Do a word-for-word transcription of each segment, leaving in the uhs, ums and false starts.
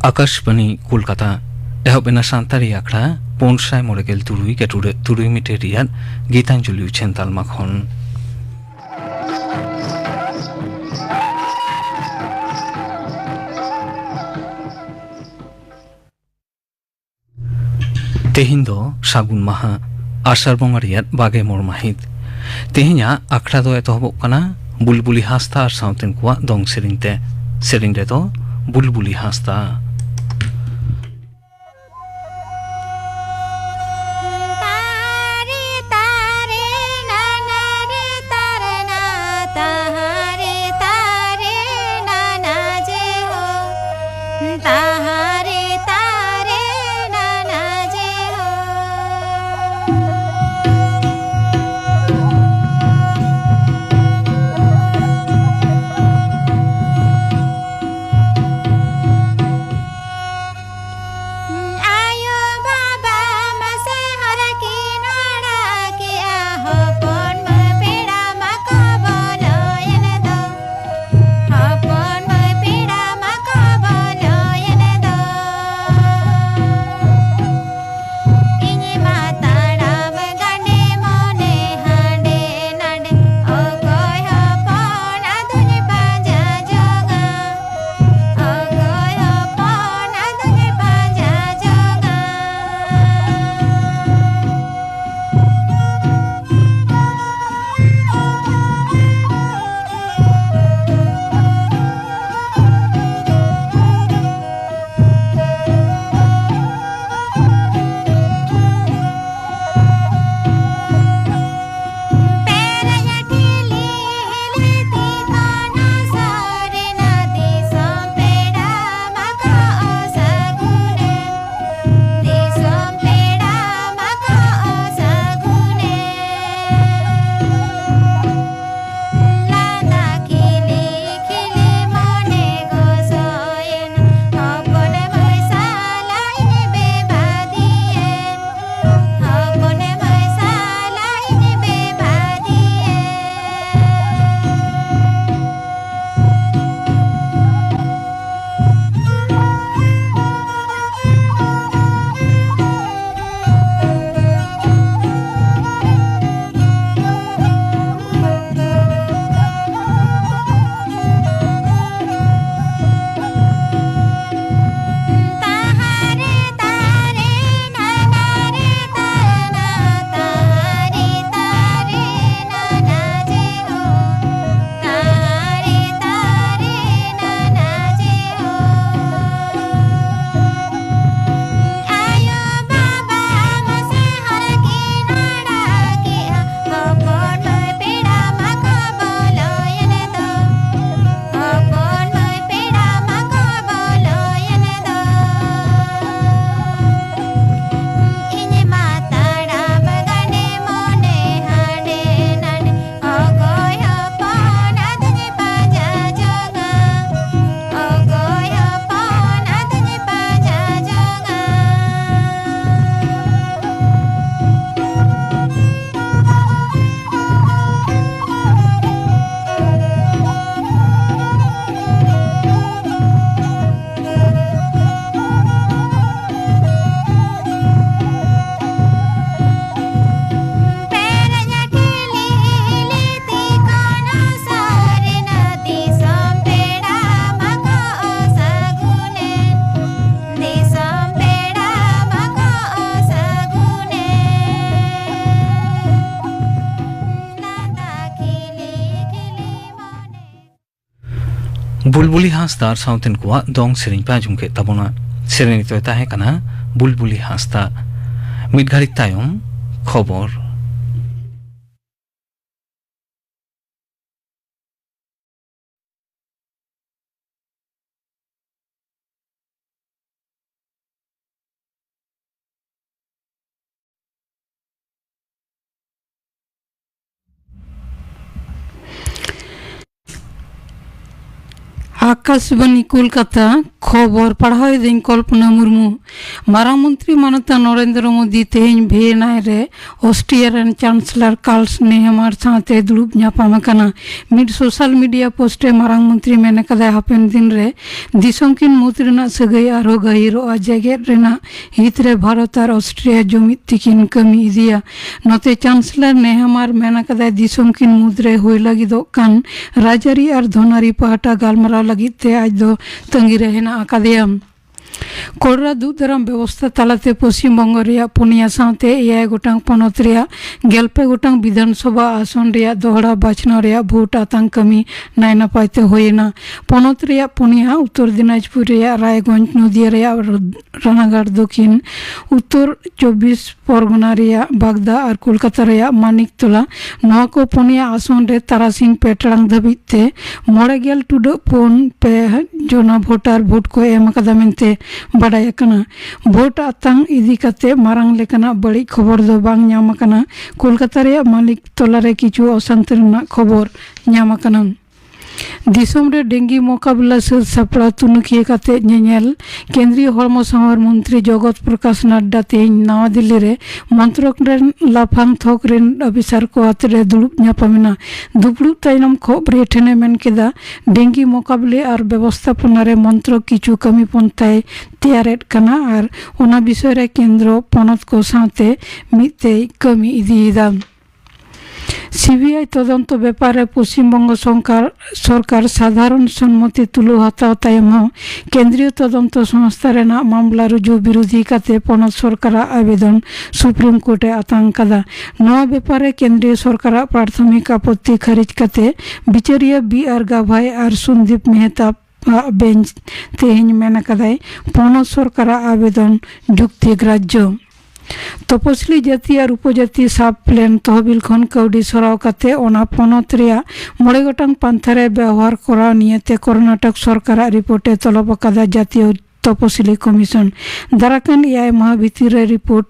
ᱟᱠᱟᱥᱵᱟᱬᱤ ᱠᱳᱞᱠᱟᱛᱟ᱾ ᱮᱦᱚᱵ ᱮᱱᱟ ᱥᱟᱱᱛᱟᱲᱤ ᱟᱠᱷᱲᱟ ᱯᱩᱱ ᱥᱟᱭ ᱢᱚᱬᱮ ᱜᱮᱞ ᱛᱩᱨᱩᱭ ᱜᱟᱹᱴᱩᱲᱟᱹ ᱛᱩᱨᱩᱭ ᱢᱤᱴᱟᱨ ᱨᱮᱭᱟᱜ ᱜᱤᱛᱟᱧᱡᱚᱞᱤ ᱩᱪᱷᱟᱹᱱ ᱛᱟᱞᱢᱟ ᱠᱷᱚᱱ᱾ ᱛᱮᱦᱮᱧ ᱫᱚ ᱥᱟᱹᱜᱩᱱ ᱢᱟᱦᱟ, ᱟᱥᱟᱲ ᱵᱚᱸᱜᱟ ᱨᱮᱭᱟᱜ ᱵᱟᱜᱮ ᱢᱚᱬ ᱢᱟᱹᱦᱤᱛ᱾ ᱛᱮᱦᱮᱧᱟᱜ ᱟᱠᱷᱲᱟ ᱫᱚ ᱮᱛᱚᱦᱚᱵᱚᱜ ᱠᱟᱱᱟ ᱵᱩᱞᱵᱩᱞᱤ ᱦᱟᱸᱥᱫᱟ ᱟᱨ ᱥᱟᱶᱛᱮᱱ ᱠᱚᱣᱟᱜ ᱫᱚᱝ ᱥᱮᱨᱮᱧ ᱛᱮ᱾ ᱥᱮᱨᱮᱧ ᱨᱮᱫᱚ ᱵᱩᱞᱵᱩᱞᱤ ᱦᱟᱸᱥᱫᱟ᱾ ᱵᱩᱞᱵᱩᱞᱤ ᱦᱟᱸᱥᱫᱟ ᱟᱨ ᱥᱟᱶᱛᱮᱱ ᱠᱚᱣᱟᱜ ᱫᱚᱝ ᱥᱮᱨᱮᱧ ᱯᱮ ᱟᱸᱡᱚᱢ ᱠᱮᱫ ᱛᱟᱵᱚᱱᱟ᱾ ᱥᱮᱨᱮᱧᱤᱛᱟᱹᱭ ᱛᱟᱦᱮᱸ ᱠᱟᱱᱟ ᱵᱩᱞᱵᱩᱞᱤ ᱦᱟᱸᱥᱫᱟ᱾ ᱢᱤᱫ ᱜᱷᱟᱹᱲᱤᱡ ᱛᱟᱭᱚᱢ ᱠᱷᱚᱵᱚᱨ᱾ ᱟᱠᱟᱥᱵᱟᱱᱤ ᱠᱳᱞᱠᱟᱛᱟ, ᱠᱷᱚᱵᱚᱨ ᱯᱟᱲᱦᱟᱣ ᱮᱫᱟᱹᱧ ᱠᱚᱞᱯᱚᱱᱟ ᱢᱩᱨᱢᱩ᱾ ᱢᱟᱨᱟᱝ ᱢᱚᱱᱛᱨᱤ ᱢᱟᱱᱚᱛᱟᱱ ᱱᱚᱨᱮᱱᱫᱨᱚ ᱢᱳᱫᱤ ᱛᱮᱦᱮᱧ ᱵᱷᱤᱭᱮᱱᱟᱭ ᱨᱮ ᱚᱥᱴᱨᱤᱭᱟ ᱨᱮᱱ ᱪᱟᱱᱥᱮᱞᱚᱨ ᱠᱟᱨᱞᱥ ᱱᱮᱦᱮᱢᱟᱨ ᱥᱟᱶᱛᱮ ᱫᱩᱲᱩᱵ ᱧᱟᱯᱟᱢ ᱟᱠᱟᱱᱟ᱾ ᱢᱤᱫ ᱥᱳᱥᱟᱞ ᱢᱤᱰᱤᱭᱟ ᱯᱳᱥᱴ ᱨᱮ ᱢᱟᱨᱟᱝ ᱢᱚᱱᱛᱨᱤ ᱢᱮᱱ ᱟᱠᱟᱫᱟᱭ, ᱦᱟᱯᱮᱱ ᱫᱤᱱ ᱨᱮ ᱫᱤᱥᱚᱢ ᱠᱤᱱ ᱢᱩᱫᱽ ᱨᱮᱱᱟᱜ ᱥᱟᱹᱜᱟᱹᱭ ᱟᱨᱦᱚᱸ ᱜᱟᱹᱦᱤᱨᱚᱜᱼᱟ, ᱡᱮᱜᱮᱛ ᱨᱮᱱᱟᱜ ᱦᱤᱛ ᱨᱮ ᱵᱷᱟᱨᱚᱛ ᱟᱨ ᱚᱥᱴᱨᱤᱭᱟ ᱡᱩᱢᱤᱫ ᱛᱮᱠᱤᱱ ᱠᱟᱹᱢᱤ ᱤᱫᱤᱭᱟ᱾ ᱱᱚᱛᱮ ᱪᱟᱱᱥᱮᱞᱚᱨ ᱱᱮᱦᱮᱢᱟᱨ ᱢᱮᱱ ᱟᱠᱟᱫᱟᱭ, ᱫᱤᱥᱚᱢ ᱠᱤᱱ ᱢᱩᱫᱽ ᱨᱮ ᱦᱩᱭ ᱞᱟᱹᱜᱤᱫᱚᱜ ᱠᱟᱱ ᱨᱟᱡᱽᱟᱹᱨᱤ ᱟᱨ ᱫᱷᱚᱱᱟᱹᱨᱤ ᱯᱟᱦᱴᱟ ᱜᱟᱞᱢᱟᱨᱟᱣ ᱞᱟᱹᱜᱤᱫ ᱛᱮ ᱟᱡ ᱫᱚ ᱛᱟᱺᱜᱤ ᱨᱮ ᱦᱮᱱᱟᱜ ᱟᱠᱟᱫᱮᱭᱟ᱾ ᱠᱚᱲᱨᱟ ᱫᱩᱜ ᱫᱟᱨᱟᱢ ᱵᱮᱵᱚᱥᱛᱟ ᱛᱟᱞᱟᱛᱮ ᱯᱚᱥᱪᱤᱢ ᱵᱚᱝᱜᱚ ᱨᱮᱭᱟᱜ ᱯᱩᱱᱭᱟ ᱥᱟᱶᱛᱮ ᱮᱭᱟᱭ ᱜᱚᱴᱟᱝ ᱯᱚᱱᱚᱛ ᱨᱮᱭᱟᱜ ᱜᱮᱞ ᱯᱮ ᱜᱚᱴᱟᱝ ᱵᱤᱫᱷᱟᱱ ᱥᱚᱵᱷᱟ ᱟᱥᱚᱱ ᱨᱮᱭᱟᱜ ᱫᱚᱦᱲᱟ ᱵᱟᱪᱷᱱᱟᱣ ᱨᱮᱭᱟᱜ ᱵᱷᱳᱴ ᱟᱛᱟᱝ ᱠᱟᱹᱢᱤ ᱱᱟᱭ ᱱᱟᱯᱟᱭ ᱛᱮ ᱦᱩᱭ ᱮᱱᱟ᱾ ᱯᱚᱱᱚᱛ ᱨᱮᱭᱟᱜ ᱯᱩᱱᱭᱟ, ᱩᱛᱛᱚᱨ ᱫᱤᱱᱟᱡᱽᱯᱩᱨ ᱨᱮᱭᱟᱜ ᱨᱟᱭᱜᱚᱸᱡᱽ, ᱱᱚᱫᱤᱭᱟ ᱨᱮᱭᱟᱜ ᱨᱟᱱᱟᱜᱟᱲ ᱫᱚᱠᱷᱤᱱ, ᱩᱛᱛᱚᱨ ᱪᱚᱵᱵᱤᱥ ᱯᱚᱨᱜᱚᱱᱟ ᱨᱮᱭᱟᱜ ᱵᱟᱜᱽᱫᱟ ᱟᱨ ᱠᱳᱞᱠᱟᱛᱟ ᱨᱮᱭᱟᱜ ᱢᱟᱱᱤᱠᱛᱚᱞᱟ, ᱱᱚᱣᱟ ᱠᱚ ᱯᱩᱱᱭᱟ ᱟᱥᱚᱱ ᱨᱮ ᱛᱟᱨᱟᱥᱤᱧ ᱯᱮ ᱴᱟᱲᱟᱝ ᱫᱷᱟᱹᱵᱤᱡ ᱛᱮ ᱢᱚᱬᱮ ᱜᱮᱞ ᱴᱩᱰᱟᱹᱜ ᱯᱩᱱ ᱯᱮ ᱡᱚᱱᱟ ᱵᱷᱳᱴᱟᱨ ᱵᱷᱳᱴ ᱠᱚ ᱮᱢ ᱟᱠᱟᱫᱟ ᱢᱮᱱᱛᱮ ᱵᱟᱰᱟᱭ ᱟᱠᱟᱱᱟ᱾ ᱵᱷᱳᱴ ᱟᱛᱟᱝ ᱤᱫᱤ ᱠᱟᱛᱮ ᱢᱟᱨᱟᱝ ᱞᱮᱠᱟᱱᱟᱜ ᱵᱟᱹᱲᱤᱡ ᱠᱷᱚᱵᱚᱨ ᱫᱚ ᱵᱟᱝ ᱧᱟᱢ ᱟᱠᱟᱱᱟ᱾ ᱠᱳᱞᱠᱟᱛᱟ ᱨᱮᱭᱟᱜ ᱢᱟᱱᱤᱠᱛᱚᱞᱟ ᱨᱮ ᱠᱤᱪᱷᱩ ᱚᱥᱟᱱᱛᱤ ᱨᱮᱱᱟᱜ ᱠᱷᱚᱵᱚᱨ ᱧᱟᱢ ᱟᱠᱟᱱᱟ᱾ ᱫᱤᱥᱚᱢ ᱨᱮ ᱰᱮᱝᱜᱤ ᱢᱚᱠᱟᱵᱤᱞᱟ ᱥᱟᱹᱛ ᱥᱟᱯᱲᱟᱣ ᱛᱩᱱᱩᱠᱷᱤᱭᱟᱹ ᱠᱟᱛᱮ ᱧᱮᱧᱮᱞ᱾ ᱠᱮᱱᱫᱨᱤᱭᱚ ᱦᱚᱲᱢᱚ ᱥᱟᱶᱟᱨ ᱢᱚᱱᱛᱨᱤ ᱡᱚᱜᱚᱛ ᱯᱨᱚᱠᱟᱥ ᱱᱟᱰᱰᱟ ᱛᱮᱦᱮᱧ ᱱᱟᱣᱟ ᱫᱤᱞᱞᱤ ᱨᱮ ᱢᱚᱱᱛᱨᱚᱠ ᱨᱮᱱ ᱞᱟᱯᱷᱟᱝ ᱛᱷᱚᱠ ᱨᱮᱱ ᱚᱯᱷᱤᱥᱟᱨ ᱠᱚ ᱟᱛᱮ ᱨᱮ ᱫᱩᱲᱩᱵ ᱧᱟᱯᱟᱢ ᱮᱱᱟ᱾ ᱫᱩᱯᱲᱩᱵ ᱛᱟᱭᱱᱚᱢ ᱠᱷᱚᱵᱨᱤᱭᱟᱹ ᱴᱷᱮᱱ ᱮ ᱢᱮᱱ ᱠᱮᱫᱟ, ᱰᱮᱝᱜᱤ ᱢᱚᱠᱟᱵᱤᱞᱟ ᱟᱨ ᱵᱮᱵᱚᱥᱛᱷᱟᱯᱚᱱᱟ ᱨᱮ ᱢᱚᱱᱛᱨᱚᱠ ᱠᱤᱪᱷᱩ ᱠᱟᱹᱢᱤ ᱯᱚᱱᱛᱷᱟᱭ ᱛᱮᱭᱟᱨᱮᱫ ᱠᱟᱱᱟ ᱟᱨ ᱚᱱᱟ ᱵᱤᱥᱚᱭ ᱨᱮ ᱠᱮᱱᱫᱨᱚ ᱯᱚᱱᱚᱛ ᱠᱚ ᱥᱟᱶᱛᱮ ᱢᱤᱫ ᱛᱮᱭ ᱠᱟᱹᱢᱤ ᱤᱫᱤᱭᱮᱫᱟ᱾ ᱥᱤᱵᱤᱟᱭ ᱛᱚᱫᱚᱱᱛᱚ ᱵᱮᱯᱟᱨ ᱨᱮ ᱯᱚᱥᱪᱤᱢ ᱵᱚᱝᱜᱚ ᱥᱚᱨᱠᱟᱨ, ᱥᱚᱨᱠᱟᱨ ᱥᱟᱫᱷᱟᱨᱚᱱ ᱥᱚᱱᱢᱚᱛᱤ ᱛᱩᱞᱟᱹᱣ ᱦᱟᱛᱟᱣ ᱛᱟᱭᱚᱢ ᱦᱚᱸ ᱠᱮᱱᱫᱨᱤᱭᱚ ᱛᱚᱫᱚᱱᱛᱚ ᱥᱚᱝᱥᱛᱷᱟ ᱨᱮᱱᱟᱜ ᱢᱟᱢᱞᱟ ᱨᱩᱡᱩ ᱵᱤᱨᱩᱫᱷᱤ ᱠᱟᱛᱮ ᱯᱚᱱᱚᱛ ᱥᱚᱨᱠᱟᱨᱟᱜ ᱟᱵᱮᱫᱚᱱ ᱥᱩᱯᱨᱤᱢ ᱠᱳᱨᱴ ᱮ ᱟᱛᱟᱝ ᱠᱟᱫᱟ᱾ ᱱᱚᱣᱟ ᱵᱮᱯᱟᱨ ᱨᱮ ᱠᱮᱱᱫᱨᱤᱭᱚ ᱥᱚᱨᱠᱟᱨᱟᱜ ᱯᱨᱟᱛᱷᱚᱢᱤᱠ ᱟᱯᱚᱛᱛᱤ ᱠᱷᱟᱨᱤᱡ ᱠᱟᱛᱮ ᱵᱤᱪᱟᱹᱨᱤᱭᱟᱹ ᱵᱤ ᱟᱨ ᱜᱟᱵᱷᱟᱭ ᱟᱨ ᱥᱩᱱᱫᱤᱯ ᱢᱮᱦᱛᱟ ᱟᱜ ᱵᱮᱧᱪ ᱛᱮᱦᱮᱧ ᱢᱮᱱ ᱟᱠᱟᱫᱟᱭ, ᱯᱚᱱᱚᱛ ᱥᱚᱨᱠᱟᱨᱟᱜ ᱟᱵᱮᱫᱚᱱ ᱡᱩᱠᱛᱤ ᱜᱨᱟᱡᱽᱡᱚ᱾ ᱛᱚᱯᱚᱥᱤᱞᱤ ᱡᱟᱹᱛᱤ ᱟᱨ ᱩᱯᱚᱡᱟᱹᱛᱤ ᱥᱟᱵ ᱯᱞᱮᱱ ᱛᱚᱦᱚᱵᱤᱞ ᱠᱷᱚᱱ ᱠᱟᱹᱣᱰᱤ ᱥᱚᱨᱟᱣ ᱠᱟᱛᱮ ᱚᱱᱟ ᱯᱚᱱᱚᱛ ᱨᱮᱭᱟᱜ ᱢᱚᱬᱮ ᱜᱚᱴᱟᱝ ᱯᱟᱱᱛᱷᱟ ᱨᱮ ᱵᱮᱣᱦᱟᱨ ᱠᱚᱨᱟᱣ ᱱᱤᱭᱟᱹᱛᱮ ᱠᱚᱨᱱᱟᱴᱚᱠ ᱥᱚᱨᱠᱟᱨᱟᱜ ᱨᱤᱯᱳᱨᱴ ᱮ ᱛᱚᱞᱚᱵ ᱟᱠᱟᱫᱟ ᱡᱟᱹᱛᱤᱭᱚ ᱛᱚᱯᱚᱥᱤᱞᱤ ᱠᱚᱢᱤᱥᱚᱱ᱾ ᱫᱟᱨᱟᱠᱟᱱ ᱮᱭᱟᱭ ᱢᱟᱦᱟ ᱵᱷᱤᱛᱤᱨ ᱨᱮ ᱨᱤᱯᱳᱨᱴ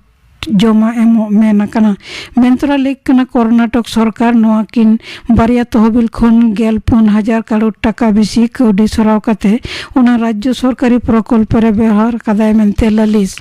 ᱡᱚᱢᱟ ᱮᱢᱚᱜ ᱢᱮᱱ ᱟᱠᱟᱱᱟ᱾ ᱢᱮᱱᱛᱚᱨᱟ ᱞᱟᱹᱭ ᱠᱟᱱᱟ, ᱠᱚᱨᱱᱟᱴᱚᱠ ᱥᱚᱨᱠᱟᱨ ᱱᱚᱣᱟ ᱠᱤᱱ ᱵᱟᱨᱭᱟ ᱛᱚᱦᱚᱵᱤᱞ ᱠᱷᱚᱱ ᱜᱮᱞ ᱯᱩᱱ ᱦᱟᱡᱟᱨ ᱠᱟᱨᱳᱲ ᱴᱟᱠᱟ ᱵᱮᱥᱤ ᱠᱟᱹᱣᱰᱤ ᱥᱚᱨᱟᱣ ᱠᱟᱛᱮ ᱚᱱᱟ ᱨᱟᱡᱽᱡᱚ ᱥᱚᱨᱠᱟᱨᱤ ᱯᱨᱚᱠᱚᱞᱯᱚ ᱨᱮ ᱵᱮᱣᱦᱟᱨ ᱟᱠᱟᱫᱟᱭ ᱢᱮᱱᱛᱮ ᱞᱟᱹᱞᱤᱥ᱾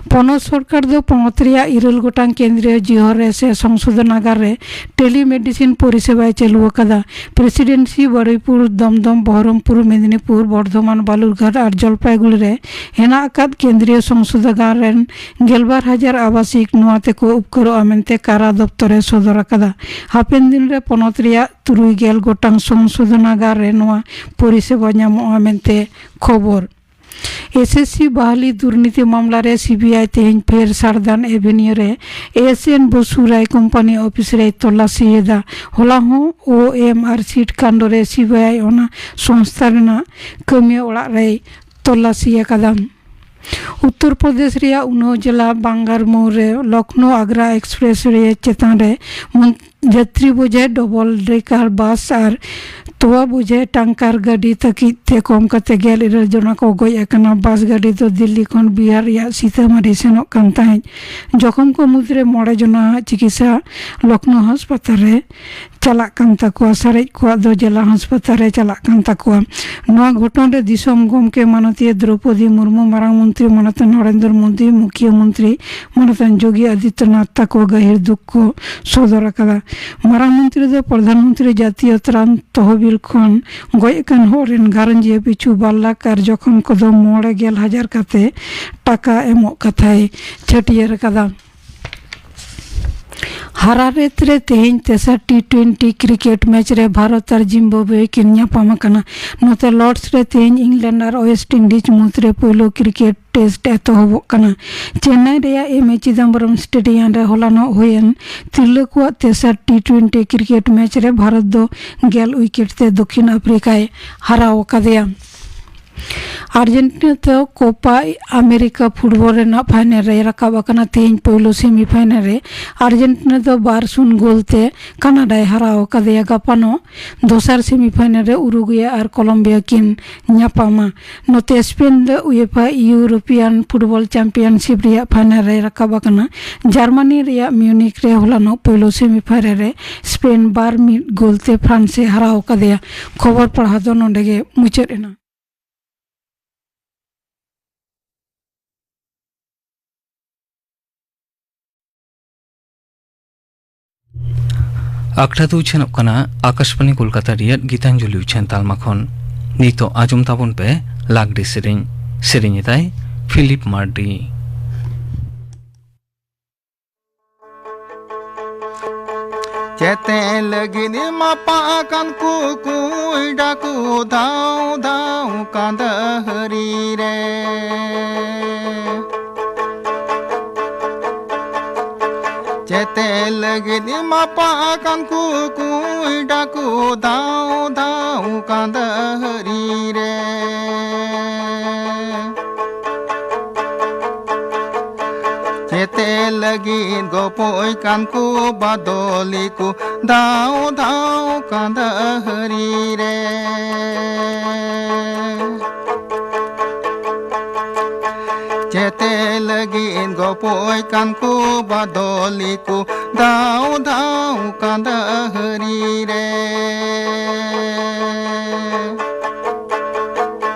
ᱯᱚᱱᱚᱛ ᱥᱚᱨᱠᱟᱨ ᱫᱚ ᱯᱚᱱᱚᱛ ᱨᱮᱭᱟᱜ ᱤᱨᱟᱹᱞ ᱜᱚᱴᱟᱝ ᱠᱮᱱᱫᱨᱤᱭᱚ ᱡᱤᱦᱚᱨ ᱨᱮ ᱥᱮ ᱥᱚᱝᱥᱳᱫᱷᱚᱱᱟᱜᱟᱨ ᱨᱮ ᱴᱮᱞᱤᱢᱮᱰᱤᱥᱤᱱ ᱯᱚᱨᱤᱥᱮᱵᱟᱭ ᱪᱟᱹᱞᱩ ᱟᱠᱟᱫᱟ᱾ ᱯᱨᱮᱥᱤᱰᱮᱱᱥᱤ, ᱵᱟᱨᱩᱭᱯᱩᱨ, ᱫᱚᱢᱫᱚᱢ, ᱵᱚᱦᱚᱨᱚᱢᱯᱩᱨ, ᱢᱮᱫᱤᱱᱤᱯᱩᱨ, ᱵᱚᱨᱫᱷᱚᱢᱟᱱ, ᱵᱟᱞᱩᱨᱜᱷᱟᱴ ᱟᱨ ᱡᱚᱞᱯᱟᱭᱜᱩᱲᱤ ᱨᱮ ᱦᱮᱱᱟᱜ ᱟᱠᱟᱫ ᱠᱮᱱᱫᱨᱤᱭᱚ ᱥᱚᱝᱥᱳᱫᱷᱚᱱᱟᱜᱟᱨ ᱨᱮᱱ ᱜᱮᱞᱵᱟᱨ ᱦᱟᱡᱟᱨ ᱟᱵᱟᱥᱤᱠ ᱱᱚᱣᱟ ᱛᱮᱠᱚ ᱩᱯᱠᱟᱹᱨᱚᱜᱼᱟ ᱢᱮᱱᱛᱮ ᱠᱟᱨᱟ ᱫᱚᱯᱛᱚᱨ ᱮ ᱥᱚᱫᱚᱨ ᱟᱠᱟᱫᱟ᱾ ᱦᱟᱯᱮᱱ ᱫᱤᱱ ᱨᱮ ᱯᱚᱱᱚᱛ ᱨᱮᱭᱟᱜ ᱛᱩᱨᱩᱭ ᱜᱮᱞ ᱜᱚᱴᱟᱝ ᱥᱚᱝᱥᱳᱫᱷᱚᱱᱟᱜᱟᱨ ᱨᱮ ᱱᱚᱣᱟ ᱯᱚᱨᱤᱥᱮᱵᱟ ᱧᱟᱢᱚᱜᱼᱟ ᱢᱮᱱᱛᱮ ᱠᱷᱚᱵᱚᱨ᱾ ᱮᱥᱮᱥᱥᱤ ᱵᱟᱦᱟᱞᱤ ᱫᱩᱨᱱᱤᱛᱤ ᱢᱟᱢᱞᱟ ᱨᱮ ᱥᱤᱵᱤᱟᱭ ᱛᱮᱦᱮᱧ ᱯᱷᱮᱨ ᱥᱟᱨᱫᱟᱱ ᱮᱵᱷᱮᱱᱤᱭᱩ ᱨᱮ ᱮᱥ ᱮᱱ ᱵᱚᱥᱩ ᱨᱟᱭ ᱠᱳᱢᱯᱟᱱᱤ ᱚᱯᱷᱤᱥ ᱨᱮᱭ ᱛᱚᱞᱟᱥᱤ ᱮᱫᱟ᱾ ᱦᱚᱞᱟ ᱦᱚᱸ ᱳ ᱮᱢ ᱟᱨ ᱥᱤᱴ ᱠᱟᱱᱰ ᱨᱮ ᱥᱤᱵᱤᱟᱭ ᱚᱱᱟ ᱥᱚᱝᱥᱛᱷᱟ ᱨᱮᱱᱟᱜ ᱠᱟᱹᱢᱤᱭᱟᱹ ᱚᱲᱟᱜ ᱨᱮᱭ ᱛᱚᱞᱟᱥᱤ ᱟᱠᱟᱫᱟ᱾ ᱩᱛᱛᱚᱨ ᱯᱨᱚᱫᱮᱥ ᱨᱮᱭᱟᱜ ᱩᱱᱟᱣ ᱡᱮᱞᱟ ᱵᱟᱝᱜᱟᱨᱢᱳᱲ ᱨᱮ ᱞᱚᱠᱷᱱᱳ ᱟᱜᱽᱨᱟ ᱮᱠᱥᱯᱨᱮᱥ ᱣᱮ ᱪᱮᱛᱟᱱ ᱨᱮ ᱢᱚᱱ-, ᱡᱟᱛᱨᱤ ᱵᱳᱡᱷᱟᱭ ᱰᱚᱵᱚᱞ ᱰᱮᱠᱟᱨ ᱵᱟᱥ ᱟᱨ ᱛᱚᱣᱟ ᱵᱳᱡᱷᱟᱭ ᱴᱟᱝᱠᱟᱨ ᱜᱟᱹᱰᱤ ᱛᱟᱹᱠᱤᱡ ᱛᱮ ᱠᱚᱢ ᱠᱟᱛᱮ ᱜᱮᱞ ᱤᱨᱟᱹᱞ ᱡᱚᱱᱟ ᱠᱚ ᱜᱚᱡ ᱟᱠᱟᱱᱟ᱾ ᱵᱟᱥ ᱜᱟᱹᱰᱤ ᱫᱚ ᱫᱤᱞᱞᱤ ᱠᱷᱚᱱ ᱵᱤᱦᱟᱨ ᱨᱮᱭᱟᱜ ᱥᱤᱛᱟᱢᱟᱨᱦᱤ ᱥᱮᱱᱚᱜ ᱠᱟᱱ ᱛᱟᱦᱮᱸᱫ᱾ ᱡᱚᱠᱷᱚᱢ ᱠᱚ ᱢᱩᱫᱽᱨᱮ ᱢᱚᱬᱮ ᱡᱚᱱᱟᱣᱟᱜ ᱪᱤᱠᱤᱛᱥᱟ ᱞᱚᱠᱷᱱᱳ ᱦᱟᱥᱯᱟᱛᱟᱞ ᱨᱮ ᱪᱟᱞᱟᱜ ᱠᱟᱱ ᱛᱟᱠᱚᱣᱟ, ᱥᱟᱨᱮᱡ ᱠᱚᱣᱟᱜ ᱫᱚ ᱡᱮᱞᱟ ᱦᱟᱥᱯᱟᱛᱟᱞ ᱨᱮ ᱪᱟᱞᱟᱜ ᱠᱟᱱ ᱛᱟᱠᱚᱣᱟ᱾ ᱱᱚᱣᱟ ᱜᱷᱚᱴᱚᱱ ᱨᱮ ᱫᱤᱥᱚᱢ ᱜᱚᱢᱠᱮ ᱢᱟᱱᱚᱛᱤᱭᱟᱹ ᱫᱨᱚᱣᱯᱚᱫᱤ ᱢᱩᱨᱢᱩ, ᱢᱟᱨᱟᱝ ᱢᱚᱱᱛᱨᱤ ᱢᱟᱱᱚᱛ ᱱᱚᱨᱮᱱᱫᱨᱚ ᱢᱳᱫᱤ, ᱢᱩᱠᱷᱭᱟᱹ ᱢᱚᱱᱛᱨᱤ ᱢᱟᱱᱚᱛ ᱡᱳᱜᱤ ᱟᱫᱤᱛᱭᱚᱱᱟᱛᱷ ᱛᱟᱠᱚ ᱜᱟᱹᱦᱤᱨ ᱫᱩᱠ ᱠᱚ ᱥᱚᱫᱚᱨ ᱟᱠᱟᱫᱟ᱾ ᱢᱟᱨᱟᱝ ᱢᱚᱱᱛᱨᱤ ᱫᱚ ᱯᱨᱚᱫᱷᱟᱱ ᱢᱚᱱᱛᱨᱤ ᱡᱟᱛᱤᱭᱚ ᱛᱨᱟᱱ ᱛᱚᱦᱚᱵᱤᱞ ᱠᱷᱚᱱ ᱜᱚᱡ ᱟᱠᱟᱱ ᱦᱚᱲ ᱨᱮᱱ ᱜᱷᱟᱨᱚᱸᱡᱤᱭᱟᱹ ᱯᱤᱪᱷᱩ ᱵᱟᱨ ᱞᱟᱠᱷ ᱟᱨ ᱡᱚᱠᱷᱚᱢ ᱠᱚᱫᱚ ᱢᱚᱬᱮ ᱜᱮᱞ ᱦᱟᱡᱟᱨ ᱠᱟᱛᱮ ᱴᱟᱠᱟ ᱮᱢᱚᱜ ᱠᱟᱛᱷᱟᱭ ᱪᱷᱟᱹᱴᱭᱟᱹᱨ ᱟᱠᱟᱫᱟ᱾ ᱦᱟᱨᱟᱨᱮᱛ ᱨᱮ ᱛᱮᱦᱮᱧ ᱛᱮᱥᱟᱨ ᱴᱤ ᱴᱩᱭᱮᱱᱴᱤ ᱠᱨᱤᱠᱮᱴ ᱢᱮᱪ ᱨᱮ ᱵᱷᱟᱨᱚᱛ ᱟᱨ ᱡᱤᱢᱵᱟᱵᱣᱮ ᱠᱤᱱ ᱧᱟᱯᱟᱢ ᱟᱠᱟᱱᱟ᱾ ᱱᱚᱛᱮ ᱞᱚᱨᱰᱥ ᱨᱮ ᱛᱮᱦᱮᱧ ᱤᱝᱞᱮᱱᱰ ᱟᱨ ᱳᱭᱮᱥᱴ ᱤᱱᱰᱤᱡᱽ ᱢᱩᱫᱽᱨᱮ ᱯᱳᱭᱞᱳ ᱠᱨᱤᱠᱮᱴ ᱴᱮᱥᱴ ᱮᱛᱚᱦᱚᱵᱚᱜ ᱠᱟᱱᱟ᱾ ᱪᱮᱱᱱᱟᱭ ᱨᱮᱭᱟᱜ ᱮᱢ ᱮ ᱪᱤᱫᱟᱢᱵᱚᱨᱚᱢ ᱥᱴᱮᱰᱤᱭᱟᱢ ᱨᱮ ᱦᱚᱞᱟᱱᱚᱜ ᱦᱩᱭᱮᱱ ᱛᱤᱨᱞᱟᱹ ᱠᱚᱣᱟᱜ ᱛᱮᱥᱟᱨ ᱴᱤ ᱴᱩᱭᱮᱱᱴᱤ ᱠᱨᱤᱠᱮᱴ ᱢᱮᱪ ᱨᱮ ᱵᱷᱟᱨᱚᱛ ᱫᱚ ᱜᱮᱞ ᱩᱭᱠᱮᱴ ᱛᱮ ᱫᱚᱠᱠᱷᱤᱱ ᱟᱯᱷᱨᱤᱠᱟᱭ ᱦᱟᱨᱟᱣ ᱟᱠᱟᱫᱮᱭᱟ᱾ ᱟᱨᱡᱮᱱᱴᱤᱱᱟ ᱫᱚ ᱠᱳᱯᱟ ᱟᱢᱮᱨᱤᱠᱟ ᱯᱷᱩᱴᱵᱚᱞ ᱨᱮᱱᱟᱜ ᱯᱷᱟᱭᱱᱮᱞ ᱨᱮᱭ ᱨᱟᱠᱟᱵ ᱟᱠᱟᱱᱟ᱾ ᱛᱮᱦᱮᱧ ᱯᱳᱭᱞᱳ ᱥᱮᱢᱤᱯᱷᱟᱭᱱᱮᱞ ᱨᱮ ᱟᱨᱡᱮᱱᱴᱤᱱᱟ ᱫᱚ ᱵᱟᱨ ᱥᱩᱱ ᱜᱳᱞ ᱛᱮ ᱠᱟᱱᱟᱰᱟᱭ ᱦᱟᱨᱟᱣ ᱟᱠᱟᱫᱮᱭᱟ᱾ ᱜᱟᱯᱟᱱᱚᱜ ᱫᱚᱥᱟᱨ ᱥᱮᱢᱤᱯᱷᱟᱭᱱᱮᱞ ᱨᱮ ᱩᱨᱩᱜᱩᱭᱮ ᱟᱨ ᱠᱚᱞᱚᱢᱵᱤᱭᱟ ᱠᱤᱱ ᱧᱟᱯᱟᱢᱟ᱾ ᱱᱚᱛᱮ ᱥᱯᱮᱱ ᱨᱮ ᱩᱭᱮᱯᱷᱟ ᱤᱭᱩᱨᱳᱯᱤᱭᱟᱱ ᱯᱷᱩᱴᱵᱚᱞ ᱪᱟᱢᱯᱤᱭᱟᱱᱥᱤᱯ ᱨᱮᱭᱟᱜ ᱯᱷᱟᱭᱱᱮᱞ ᱨᱮᱭ ᱨᱟᱠᱟᱵ ᱟᱠᱟᱱᱟ᱾ ᱡᱟᱨᱢᱟᱱᱤ ᱨᱮᱭᱟᱜ ᱢᱤᱭᱩᱱᱤᱠ ᱨᱮ ᱦᱚᱞᱟᱱᱚᱜ ᱯᱳᱭᱞᱳ ᱥᱮᱢᱤᱯᱷᱟᱭᱱᱮᱞ ᱨᱮ ᱥᱯᱮᱱ ᱵᱟᱨ ᱢᱤᱫ ᱜᱳᱞ ᱛᱮ ᱯᱷᱨᱟᱱᱥ ᱮ ᱦᱟᱨᱟᱣ ᱟᱠᱟᱫᱮᱭᱟ᱾ ᱠᱷᱚᱵᱚᱨ ᱯᱟᱲᱦᱟᱣ ᱫᱚ ᱱᱚᱰᱮ ᱜᱮ ᱢᱩᱪᱟᱹᱫ ᱮᱱᱟ᱾ ᱟᱠᱷᱲᱟ ᱫᱚ ᱩᱪᱷᱟᱹᱱᱚᱜ ᱠᱟᱱᱟ ᱟᱠᱟᱥᱵᱟᱬᱤ ᱠᱳᱞᱠᱟᱛᱟ ᱨᱮᱭᱟᱜ ᱜᱤᱛᱟᱧᱡᱚᱞᱤ ᱩᱪᱷᱟᱹᱱ ᱛᱟᱞᱢᱟ ᱠᱷᱚᱱ᱾ ᱱᱤᱛᱚᱜ ᱟᱸᱡᱚᱢ ᱛᱟᱵᱚᱱ ᱯᱮ ᱞᱟᱜᱽᱲᱮ ᱥᱮᱨᱮᱧ᱾ ᱥᱮᱨᱮᱧ ᱮᱫᱟᱭ ᱯᱷᱤᱞᱤᱯ ᱢᱟᱨᱰᱤ᱾ ᱪᱮᱛᱮ ᱞᱟᱹᱜᱤᱫ ᱮᱢᱟᱯᱟ ᱟᱠᱟᱱ ᱠᱩᱠᱩᱭ ᱰᱟᱠᱩ ᱫᱷᱟᱣ ᱫᱷᱟᱣ ᱠᱟᱸᱫᱟ ᱦᱟᱹᱨᱤ ᱨᱮ᱾ ᱪᱮᱛᱮ ᱞᱟᱹᱜᱤᱫ ᱮᱢᱟᱯᱟ ᱟᱠᱟᱱ ᱠᱩᱠᱩᱭ ᱰᱟᱠᱩ ᱫᱷᱟᱣ ᱫᱷᱟᱣ ᱠᱟᱸᱫᱟ ᱦᱟᱹᱨᱤ ᱨᱮ᱾ ᱪᱮᱛᱮ ᱞᱟᱹᱜᱤᱫ ᱜᱚᱯᱚᱡ ᱠᱟᱱ ᱠᱚ ᱵᱟᱫᱚᱞᱤ ᱠᱚ ᱫᱷᱟᱣ ᱫᱷᱟᱣ ᱠᱟᱸᱫᱟ ᱦᱟᱹᱨᱤ ᱨᱮ᱾ ᱪᱮᱛᱮ ᱞᱟᱹᱜᱤᱫ ᱜᱚᱯᱚᱡ ᱠᱟᱱ ᱠᱚ ᱵᱟᱫᱚᱞᱤ ᱠᱚ ᱫᱷᱟᱣ ᱫᱷᱟᱣ ᱠᱟᱸᱫᱟ ᱦᱟᱹᱨᱤ ᱨᱮ᱾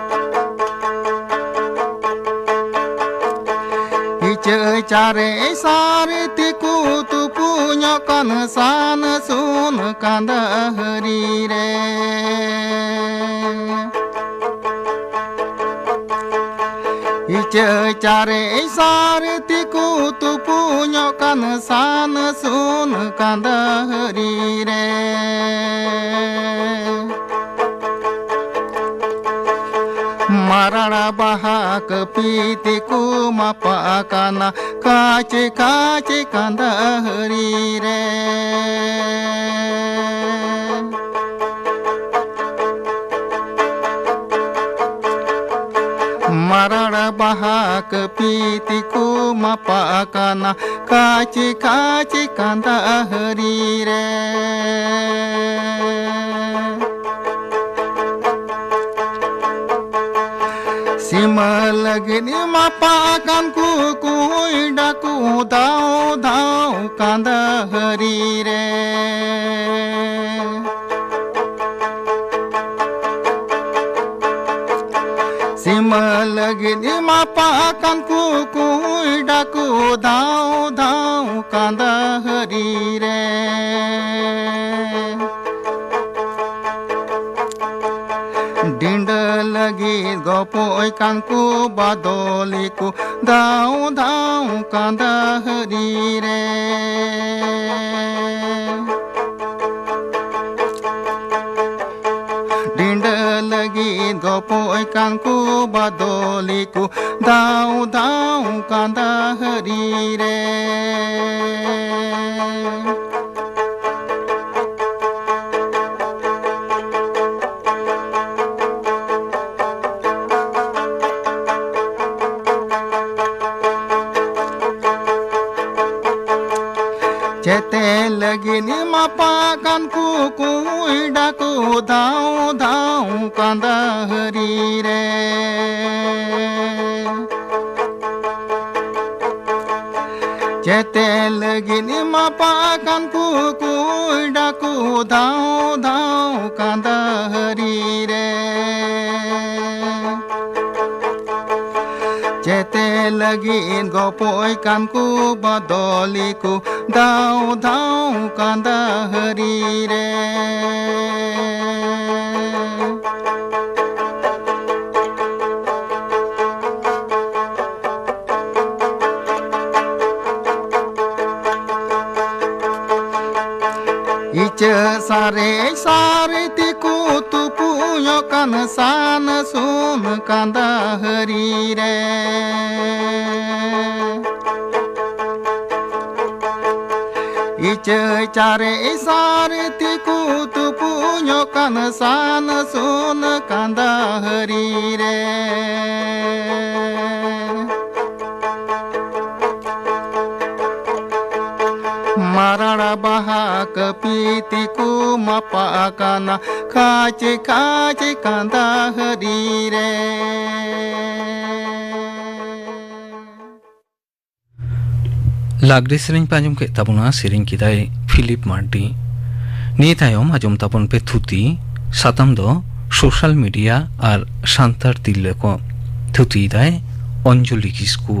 ᱤᱪᱟᱹᱭ ᱪᱟᱨᱮ ᱥᱟᱨ ᱛᱤᱠᱩ ᱛᱩᱯᱩᱧᱚᱜ ᱠᱟᱱ ᱥᱟᱱ ᱥᱩᱱ ᱠᱟᱸᱫᱟ ᱦᱟᱹᱨᱤ ᱨᱮ᱾ ᱤᱪᱟᱹᱭ ᱪᱟᱹᱭ ᱪᱟᱨᱮ ᱥᱟᱨᱛᱤ ᱠᱚ ᱛᱩᱯᱩᱧᱚᱜ ᱠᱟᱱ ᱥᱟᱱ ᱥᱩᱱ ᱠᱟᱸᱫᱟᱦᱟᱹᱨᱤ ᱨᱮ᱾ ᱢᱟᱨᱟᱲ ᱵᱟᱦᱟ ᱠᱟᱹᱯᱤ ᱛᱮᱠᱚ ᱢᱟᱯᱟᱜ ᱠᱟᱱᱟ ᱠᱟᱪᱮ ᱠᱟᱪᱮ ᱠᱟᱸᱫᱟᱦᱟᱹᱨᱤ ᱨᱮ᱾ ᱢᱟᱨᱟᱲ ᱵᱟᱦᱟ ᱠᱟᱹᱯᱤ ᱛᱮᱠᱚ ᱢᱟᱯᱟᱜ ᱠᱟᱱᱟ ᱠᱟᱪᱮ ᱠᱟᱪᱮ ᱠᱟᱸᱫᱟᱦᱟᱹᱨᱤ ᱨᱮ᱾ ᱥᱤᱢᱟᱹ ᱞᱟᱹᱜᱤᱫ ᱢᱟᱯᱟᱜ ᱠᱟᱱ ᱠᱚ ᱠᱩᱸᱭᱰᱟ ᱠᱚ ᱫᱷᱟᱣ ᱫᱷᱟᱣ ᱠᱟᱸᱫᱟᱦᱟᱹᱨᱤ ᱨᱮ᱾ ᱥᱤᱢᱟᱹ ᱞᱟᱹᱜᱤᱫ ᱢᱟᱯᱟᱜ ᱠᱟᱱ ᱠᱚ ᱠᱩᱸᱭᱰᱟ ᱠᱚ ᱫᱷᱟᱣ ᱫᱷᱟᱣ ᱠᱟᱸᱫᱟᱦᱟᱹᱨᱤ ᱨᱮ᱾ ᱰᱤᱸᱰᱟᱹ ᱞᱟᱹᱜᱤᱫ ᱜᱚᱯᱚᱡ ᱠᱟᱱ ᱠᱚ ᱵᱟᱫᱚᱞᱤ ᱠᱚ ᱫᱷᱟᱣ ᱫᱷᱟᱣ ᱠᱟᱸᱫᱟᱦᱟᱹᱨᱤ ᱨᱮ᱾ ᱰᱤᱸᱰᱟᱹ ᱞᱟᱹᱜᱤᱫ ᱜᱚᱯᱚᱡ ᱠᱟᱱ ᱠᱚ ᱵᱟᱫᱚᱞᱤ ᱠᱚ ᱫᱷᱟᱣ ᱫᱷᱟᱣ ᱠᱟᱸᱫᱟᱦᱟᱹᱨᱤ ᱨᱮ᱾ ᱪᱮᱛᱮ ᱞᱟᱹᱜᱤᱫ ᱢᱟᱯᱟᱜ ᱠᱟᱱ ᱠᱚ ᱠᱩᱸᱭᱰᱟ ᱠᱚ ᱫᱷᱟᱣ ᱫᱷᱟᱣ ᱠᱟᱸᱫᱟᱦᱟᱹᱨᱤ ᱨᱮ᱾ ᱪᱮᱛᱮ ᱞᱟᱹᱜᱤᱫ ᱢᱟᱯᱟᱜ ᱠᱟᱱ ᱠᱚ ᱠᱩᱸᱭᱰᱟ ᱠᱚ ᱫᱷᱟᱣ ᱫᱷᱟᱣ ᱠᱟᱸᱫᱟᱦᱟᱹᱨᱤ ᱨᱮ᱾ ᱪᱮᱛᱮ ᱞᱟᱹᱜᱤᱫ ᱜᱚᱯᱚᱡ ᱠᱟᱱ ᱠᱚ ᱵᱟᱫᱚᱞᱤ ᱠᱚ ᱫᱷᱟᱣ ᱫᱷᱟᱣ ᱠᱟᱸᱫᱟᱦᱟᱹᱨᱤ ᱨᱮ᱾ ᱥᱟᱨᱮᱡ ᱥᱟᱨᱮᱛᱤ ᱠᱚ ᱛᱩᱯᱩᱧᱚᱜ ᱠᱟᱱ ᱥᱟᱱ ᱥᱩᱱ ᱠᱟᱸᱫᱟ ᱦᱟᱹᱨᱤ ᱨᱮ᱾ ᱤᱪᱟᱹᱭ ᱪᱟᱨᱮᱡ ᱥᱟᱨᱮᱛᱤ ᱠᱚ ᱛᱩᱯᱩᱧᱚᱜ ᱠᱟᱱ ᱥᱟᱱ ᱥᱩᱱ ᱠᱟᱸᱫᱟ ᱦᱟᱹᱨᱤ ᱨᱮ᱾ ᱢᱟᱨᱟᱲ ᱵᱟᱦᱟ ᱠᱟᱹᱯᱤ ᱛᱤᱠᱩ ᱢᱟᱯᱟ ᱟᱠᱟᱱᱟ ᱠᱷᱟᱪᱮ ᱠᱷᱟᱪᱮ ᱠᱟᱸᱫᱟ ᱦᱟᱹᱨᱤ ᱨᱮ᱾ ᱞᱟᱜᱽᱲᱮ ᱥᱮᱨᱮᱧ ᱯᱮ ᱟᱸᱡᱚᱢ ᱠᱮᱫ ᱛᱟᱵᱚᱱᱟ, ᱥᱮᱨᱮᱧ ᱠᱮᱫᱟᱭ ᱯᱷᱤᱞᱤᱯ ᱢᱟᱨᱰᱤ᱾ ᱱᱤᱭᱟᱹ ᱛᱟᱭᱚᱢ ᱟᱸᱡᱚᱢ ᱛᱟᱵᱚᱱ ᱯᱮ ᱛᱷᱩᱛᱤ, ᱥᱟᱛᱟᱢ ᱫᱚ ᱥᱳᱥᱟᱞ ᱢᱤᱰᱤᱭᱟ ᱟᱨ ᱥᱟᱱᱛᱟᱲ ᱛᱤᱨᱞᱟᱹ ᱠᱚ᱾ ᱛᱷᱩᱛᱤᱭᱮᱫᱟᱭ ᱚᱧᱡᱚᱞᱤ ᱠᱤᱥᱠᱩ᱾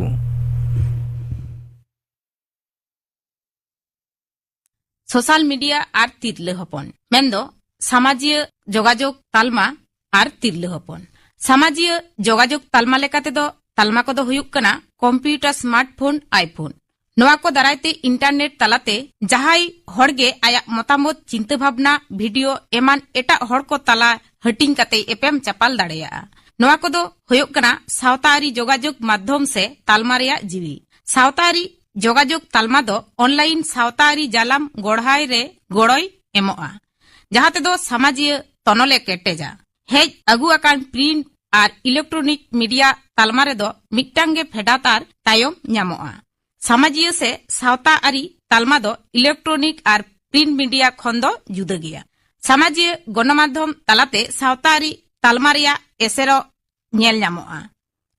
ᱥᱳᱥᱟᱞ ᱢᱤᱰᱤᱭᱟ ᱟᱨ ᱛᱤᱨᱞᱟᱹ ᱦᱚᱯᱚᱱ, ᱢᱮᱱᱫᱚ ᱥᱟᱢᱟᱡᱤᱭᱟᱹ ᱡᱳᱜᱟᱡᱳᱜᱽ ᱛᱟᱞᱢᱟ ᱟᱨ ᱛᱤᱨᱞᱟᱹ ᱦᱚᱯᱚᱱ᱾ ᱥᱟᱢᱟᱡᱤᱭᱟᱹ ᱡᱳᱜᱟᱡᱳᱜᱽ ᱛᱟᱞᱢᱟ ᱞᱮᱠᱟᱛᱮ ᱫᱚ ᱛᱟᱞᱢᱟ ᱠᱚᱫᱚ ᱦᱩᱭᱩᱜ ᱠᱟᱱᱟ ᱠᱚᱢᱯᱤᱭᱩᱴᱟᱨ, ᱥᱢᱟᱨᱴᱯᱷᱳᱱ, ᱟᱭᱯᱷᱳᱱ᱾ ᱱᱚᱣᱟ ᱠᱚ ᱫᱟᱨᱟᱭ ᱛᱮ ᱤᱱᱴᱟᱨᱱᱮᱴ ᱛᱟᱞᱟᱛᱮ ᱡᱟᱦᱟᱸᱭ ᱦᱚᱲ ᱜᱮ ᱟᱭᱟᱜ ᱢᱚᱛᱟᱢᱚᱛ, ᱪᱤᱱᱛᱟᱹ ᱵᱷᱟᱵᱽᱱᱟ, ᱵᱷᱤᱰᱤᱭᱳ ᱮᱢᱟᱱ ᱮᱴᱟᱜ ᱦᱚᱲ ᱠᱚ ᱛᱟᱞᱟ ᱦᱟᱹᱴᱤᱧ ᱠᱟᱛᱮ ᱮᱯᱮᱢ ᱪᱟᱯᱟᱞ ᱫᱟᱲᱮᱭᱟᱜᱼᱟ᱾ ᱱᱚᱣᱟ ᱠᱚᱫᱚ ᱦᱩᱭᱩᱜ ᱠᱟᱱᱟ ᱥᱟᱶᱛᱟ ᱟᱹᱨᱤ ᱡᱳᱜᱟᱡᱳᱜᱽ ᱢᱟᱫᱽᱫᱷᱚᱢ ᱥᱮ ᱛᱟᱞᱢᱟ ᱨᱮᱭᱟᱜ ᱡᱤᱣᱤ᱾ ᱥᱟᱶᱛᱟ ᱟᱹᱨᱤ ᱡᱳᱜᱟᱡᱳᱜᱽ ᱛᱟᱞᱢᱟ ᱫᱚ ᱚᱱᱞᱟᱭᱤᱱ ᱥᱟᱶᱛᱟ ᱟᱹᱨᱤ ᱡᱟᱞᱟᱢ ᱜᱚᱲᱦᱟᱭ ᱨᱮ ᱜᱚᱲᱚᱭ ᱮᱢᱚᱜᱼᱟ, ᱡᱟᱦᱟᱸ ᱛᱮᱫᱚ ᱥᱟᱢᱟᱡᱤᱭᱟᱹ ᱛᱚᱱᱚᱞᱮ ᱠᱮᱴᱮᱡᱟ᱾ ᱦᱮᱡ ᱟᱹᱜᱩ ᱟᱠᱟᱱ ᱯᱨᱤᱱᱴ ᱟᱨ ᱤᱞᱮᱠᱴᱨᱚᱱᱤᱠ ᱢᱤᱰᱤᱭᱟ ᱛᱟᱞᱢᱟ ᱨᱮᱫᱚ ᱢᱤᱫᱴᱟᱝ ᱜᱮ ᱯᱷᱮᱰᱟᱛ ᱟᱨ ᱛᱟᱭᱚᱢ ᱧᱟᱢᱚᱜᱼᱟ᱾ ᱥᱟᱢᱟᱡᱤᱭᱟᱹ ᱥᱮ ᱥᱟᱶᱛᱟ ᱟᱹᱨᱤ ᱛᱟᱞᱢᱟ ᱫᱚ ᱤᱞᱮᱠᱴᱨᱚᱱᱤᱠ ᱟᱨ ᱯᱨᱤᱱᱴ ᱢᱤᱰᱤᱭᱟ ᱠᱷᱚᱱ ᱫᱚ ᱡᱩᱫᱟᱹ ᱜᱮᱭᱟ᱾ ᱥᱟᱢᱟᱡᱤᱭᱟᱹ ᱜᱚᱱᱚᱢᱟᱫᱽᱫᱷᱚᱢ ᱛᱟᱞᱟᱛᱮ ᱥᱟᱶᱛᱟ ᱟᱹᱨᱤ ᱛᱟᱞᱢᱟ ᱨᱮᱭᱟᱜ ᱮᱥᱮᱨᱚᱜ ᱧᱮᱞ ᱧᱟᱢᱚᱜᱼᱟ᱾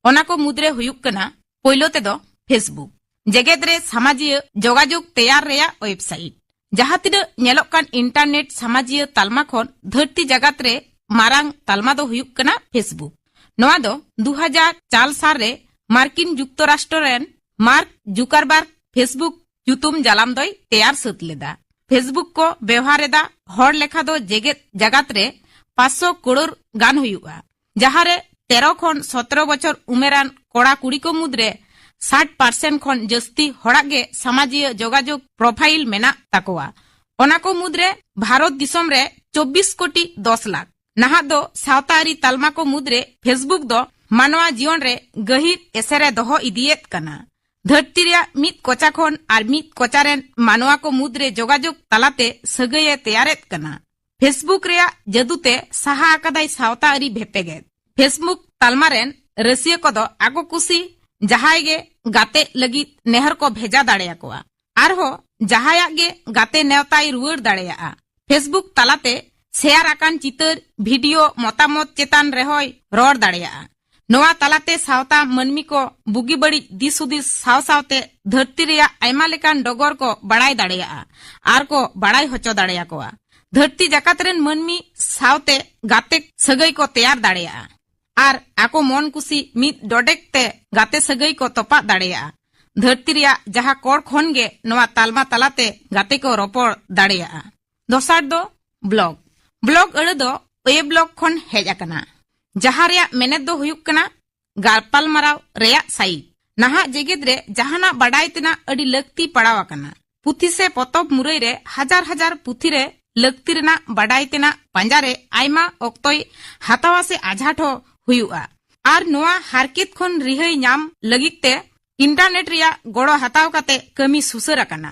ᱚᱱᱟ ᱠᱚ ᱢᱩᱫᱽᱨᱮ ᱦᱩᱭᱩᱜ ᱠᱟᱱᱟ, ᱯᱳᱭᱞᱳ ᱛᱮᱫᱚ Facebook, ᱡᱮᱜᱮᱛ ᱨᱮ ᱥᱟᱢᱟᱡᱤᱭᱟᱹ ᱡᱳᱜᱟᱡᱳᱜᱽ ᱛᱮᱭᱟᱨ ᱨᱮᱭᱟᱜ ᱳᱭᱮᱵᱥᱟᱭᱤᱴ᱾ ᱡᱟᱦᱟᱸ ᱛᱤᱱᱟᱹᱜ ᱧᱮᱞᱚᱜ ᱠᱟᱱ ᱤᱱᱴᱟᱨᱱᱮᱴ ᱥᱟᱢᱟᱡᱤᱭᱟᱹ ᱛᱟᱞᱢᱟ ᱠᱷᱚᱱ ᱫᱷᱟᱹᱨᱛᱤ ᱡᱟᱠᱟᱛ ᱨᱮ ᱢᱟᱨᱟᱝ ᱛᱟᱞᱢᱟ ᱫᱚ ᱦᱩᱭᱩᱜ ᱠᱟᱱᱟ Facebook᱾ ᱱᱚᱣᱟ ᱫᱚ ᱫᱩ ᱦᱟᱡᱟᱨ ᱪᱟᱨ ᱥᱟᱞ ᱨᱮ ᱢᱟᱨᱠᱤᱱ ᱡᱩᱠᱛᱚᱨᱟᱥᱴᱨᱚ ᱨᱮᱱ ᱢᱟᱨᱠ ᱡᱩᱠᱟᱨᱵᱟᱨᱜ Facebook ᱧᱩᱛᱩᱢ ᱡᱟᱞᱟᱢ ᱫᱚᱭ ᱛᱮᱭᱟᱨ ᱥᱟᱹᱛ ᱞᱮᱫᱟ᱾ Facebook ᱠᱚ ᱵᱮᱣᱦᱟᱨ ᱮᱫᱟ ᱦᱚᱲ ᱞᱮᱠᱷᱟ ᱫᱚ ᱡᱮᱜᱮᱛ ᱡᱟᱠᱟᱛ ᱨᱮ ᱯᱟᱸᱪᱥᱚ ᱠᱨᱳᱲ ᱜᱟᱱ ᱦᱩᱭᱩᱜᱼᱟ, ᱡᱟᱦᱟᱸ ᱨᱮ ᱛᱮᱨᱚ ᱠᱷᱚᱱ ᱥᱚᱛᱨᱚ ᱵᱚᱪᱷᱚᱨ ᱩᱢᱮᱨᱟᱱ ᱠᱚᱲᱟ ᱠᱩᱲᱤ ᱠᱚ ᱢᱩᱫᱽᱨᱮ ᱥᱟᱴ ᱯᱟᱨᱥᱮᱱᱴ ᱠᱷᱚᱱ ᱡᱟᱹᱥᱛᱤ ᱦᱚᱲᱟᱜ ᱜᱮ ᱥᱟᱢᱟᱡᱤᱭᱟᱹ ᱡᱳᱜᱟᱡᱳᱜᱽ ᱯᱨᱚᱯᱷᱟᱭᱤᱞ ᱢᱮᱱᱟᱜ ᱛᱟᱠᱚᱣᱟ᱾ ᱚᱱᱟ ᱠᱚ ᱢᱩᱫᱽᱨᱮ ᱵᱷᱟᱨᱚᱛ ᱫᱤᱥᱚᱢ ᱨᱮ ᱪᱚᱵᱵᱤᱥ ᱠᱳᱴᱤ ᱫᱚᱥ ᱞᱟᱠᱷ᱾ ᱱᱟᱦᱟᱜ ᱫᱚ ᱥᱟᱶᱛᱟ ᱟᱹᱨᱤ ᱛᱟᱞᱢᱟ ᱠᱚ ᱢᱩᱫᱽᱨᱮ Facebook ᱫᱚ ᱢᱟᱱᱣᱟ ᱡᱤᱭᱚᱱ ᱨᱮ ᱜᱟᱹᱦᱤᱨ ᱮᱥᱮᱨᱮ ᱫᱚᱦᱚ ᱤᱫᱤᱭᱮᱫ ᱠᱟᱱᱟ᱾ ᱫᱷᱟᱹᱨᱛᱤ ᱨᱮᱭᱟᱜ ᱢᱤᱫ ᱠᱚᱪᱟ ᱠᱷᱚᱱ ᱟᱨ ᱢᱤᱫ ᱠᱚᱪᱟ ᱨᱮᱱ ᱢᱟᱱᱣᱟ ᱠᱚ ᱢᱩᱫᱽᱨᱮ ᱡᱳᱜᱟᱡᱳᱜᱽ ᱛᱟᱞᱟᱛᱮ ᱥᱟᱹᱜᱟᱹᱭᱮ ᱛᱮᱭᱟᱨᱮᱫ ᱠᱟᱱᱟ᱾ Facebook ᱨᱮᱭᱟᱜ ᱡᱟᱹᱫᱩᱛᱮ ᱥᱟᱦᱟ ᱟᱠᱟᱫᱟᱭ ᱥᱟᱶᱛᱟ ᱟᱹᱨᱤ ᱵᱷᱮᱯᱮᱜᱮᱫ᱾ Facebook ᱛᱟᱞᱢᱟ ᱨᱮᱱ ᱨᱟᱹᱥᱤᱭᱟᱹ ᱠᱚᱫᱚ ᱟᱠᱚ ᱠᱩᱥᱤ ᱡᱟᱦᱟᱸᱭ ᱜᱮ ᱜᱟᱛᱮᱜ ᱞᱟᱹᱜᱤᱫ ᱱᱮᱦᱚᱨ ᱠᱚ ᱵᱷᱮᱡᱟ ᱫᱟᱲᱮᱭᱟᱠᱚᱣᱟ᱾ ᱟᱨᱦᱚᱸ ᱡᱟᱦᱟᱸᱭᱟᱜ ᱜᱮ ᱜᱟᱛᱮ ᱱᱮᱣᱛᱟᱭ ᱨᱩᱣᱟᱹᱲ ᱫᱟᱲᱮᱭᱟᱜᱼᱟ᱾ Facebook ᱛᱟᱞᱟᱛᱮ ᱥᱮᱭᱟᱨ ᱟᱠᱟᱱ ᱪᱤᱛᱟᱹᱨ, ᱵᱷᱤᱰᱤᱭᱳ, ᱢᱚᱛᱟᱢᱚᱛ ᱪᱮᱛᱟᱱ ᱨᱮᱦᱚᱸᱭ ᱨᱚᱲ ᱫᱟᱲᱮᱭᱟᱜᱼᱟ᱾ ᱱᱚᱣᱟ ᱛᱟᱞᱟᱛᱮ ᱥᱟᱶᱛᱟ ᱢᱟᱹᱱᱢᱤ ᱠᱚ ᱵᱩᱜᱤ ᱵᱟᱹᱲᱤᱡ ᱫᱤᱥ ᱦᱩᱫᱤᱥ ᱥᱟᱶ ᱥᱟᱶᱛᱮ ᱫᱷᱟᱹᱨᱛᱤ ᱨᱮᱭᱟᱜ ᱟᱭᱢᱟ ᱞᱮᱠᱟᱱ ᱰᱚᱜᱚᱨ ᱠᱚ ᱵᱟᱲᱟᱭ ᱫᱟᱲᱮᱭᱟᱜᱼᱟ ᱟᱨ ᱠᱚ ᱵᱟᱲᱟᱭ ᱦᱚᱪᱚ ᱫᱟᱲᱮᱭᱟᱠᱚᱣᱟ᱾ ᱫᱷᱟᱹᱨᱛᱤ ᱡᱟᱠᱟᱛ ᱨᱮᱱ ᱢᱟᱹᱱᱢᱤ ᱥᱟᱶᱛᱮ ᱜᱟᱛᱮ ᱥᱟᱹᱜᱟᱹᱭ ᱠᱚ ᱛᱮᱭᱟᱨ ᱫᱟᱲᱮᱭᱟᱜᱼᱟ ᱟᱨ ᱟᱠᱚ ᱢᱚᱱ ᱠᱩᱥᱤ ᱢᱤᱫ ᱰᱚᱰᱮᱠ ᱛᱮ ᱜᱟᱛᱮ ᱥᱟᱹᱜᱟᱹᱭ ᱠᱚ ᱛᱚᱯᱟᱜ ᱫᱟᱲᱮᱭᱟᱜᱼᱟ᱾ ᱫᱷᱟᱹᱨᱛᱤ ᱨᱮᱭᱟᱜ ᱡᱟᱦᱟᱸ ᱠᱚᱬ ᱠᱷᱚᱱ ᱜᱮ ᱱᱚᱣᱟ ᱛᱟᱞᱢᱟ ᱛᱟᱞᱟᱛᱮ ᱜᱟᱛᱮ ᱠᱚ ᱨᱚᱯᱚᱲ ᱫᱟᱲᱮᱭᱟᱜᱼᱟ᱾ ᱫᱚᱥᱟᱨ ᱫᱚ ᱵᱞᱚᱜ᱾ ᱵᱞᱚᱜ ᱟᱹᱲᱟᱹ ᱫᱚ ᱳᱭᱮᱵᱞᱚᱜ ᱠᱷᱚᱱ ᱦᱮᱡ ᱟᱠᱟᱱᱟ, ᱡᱟᱦᱟᱸ ᱨᱮᱭᱟᱜ ᱢᱮᱱᱮᱛ ᱫᱚ ᱦᱩᱭᱩᱜ ᱠᱟᱱᱟ ᱜᱟᱯᱟᱞᱢᱟᱨᱟᱣ ᱨᱮᱭᱟᱜ ᱥᱟᱭᱤᱴ᱾ ᱱᱟᱦᱟᱜ ᱡᱮᱜᱮᱫ ᱨᱮ ᱡᱟᱦᱟᱱᱟᱜ ᱵᱟᱰᱟᱭ ᱛᱮᱱᱟᱜ ᱟᱹᱰᱤ ᱞᱟᱹᱠᱛᱤ ᱯᱟᱲᱟᱣ ᱟᱠᱟᱱᱟ᱾ ᱯᱩᱛᱷᱤ ᱥᱮ ᱯᱚᱛᱚᱵ ᱢᱩᱨᱟᱹᱭ ᱨᱮ ᱦᱟᱡᱟᱨ ᱦᱟᱡᱟᱨ ᱯᱩᱛᱷᱤ ᱨᱮ ᱞᱟᱹᱠᱛᱤ ᱨᱮᱱᱟᱜ ᱵᱟᱰᱟᱭ ᱛᱮᱱᱟᱜ ᱯᱟᱸᱡᱟ ᱨᱮ ᱟᱭᱢᱟ ᱚᱠᱛᱚᱭ ᱦᱟᱛᱟᱣᱟ ᱥᱮ ᱟᱡᱷᱟᱴ ᱦᱚᱸ ᱦᱩᱭᱩᱜᱼᱟ᱾ ᱟᱨ ᱱᱚᱣᱟ ᱦᱟᱨᱠᱮᱛ ᱠᱷᱚᱱ ᱨᱤᱦᱟᱹᱭ ᱧᱟᱢ ᱞᱟᱹᱜᱤᱫ ᱛᱮ ᱤᱱᱴᱟᱨᱱᱮᱴ ᱨᱮᱭᱟᱜ ᱜᱚᱲᱚ ᱦᱟᱛᱟᱣ ᱠᱟᱛᱮ ᱠᱟᱹᱢᱤ ᱥᱩᱥᱟᱹᱨ ᱟᱠᱟᱱᱟ᱾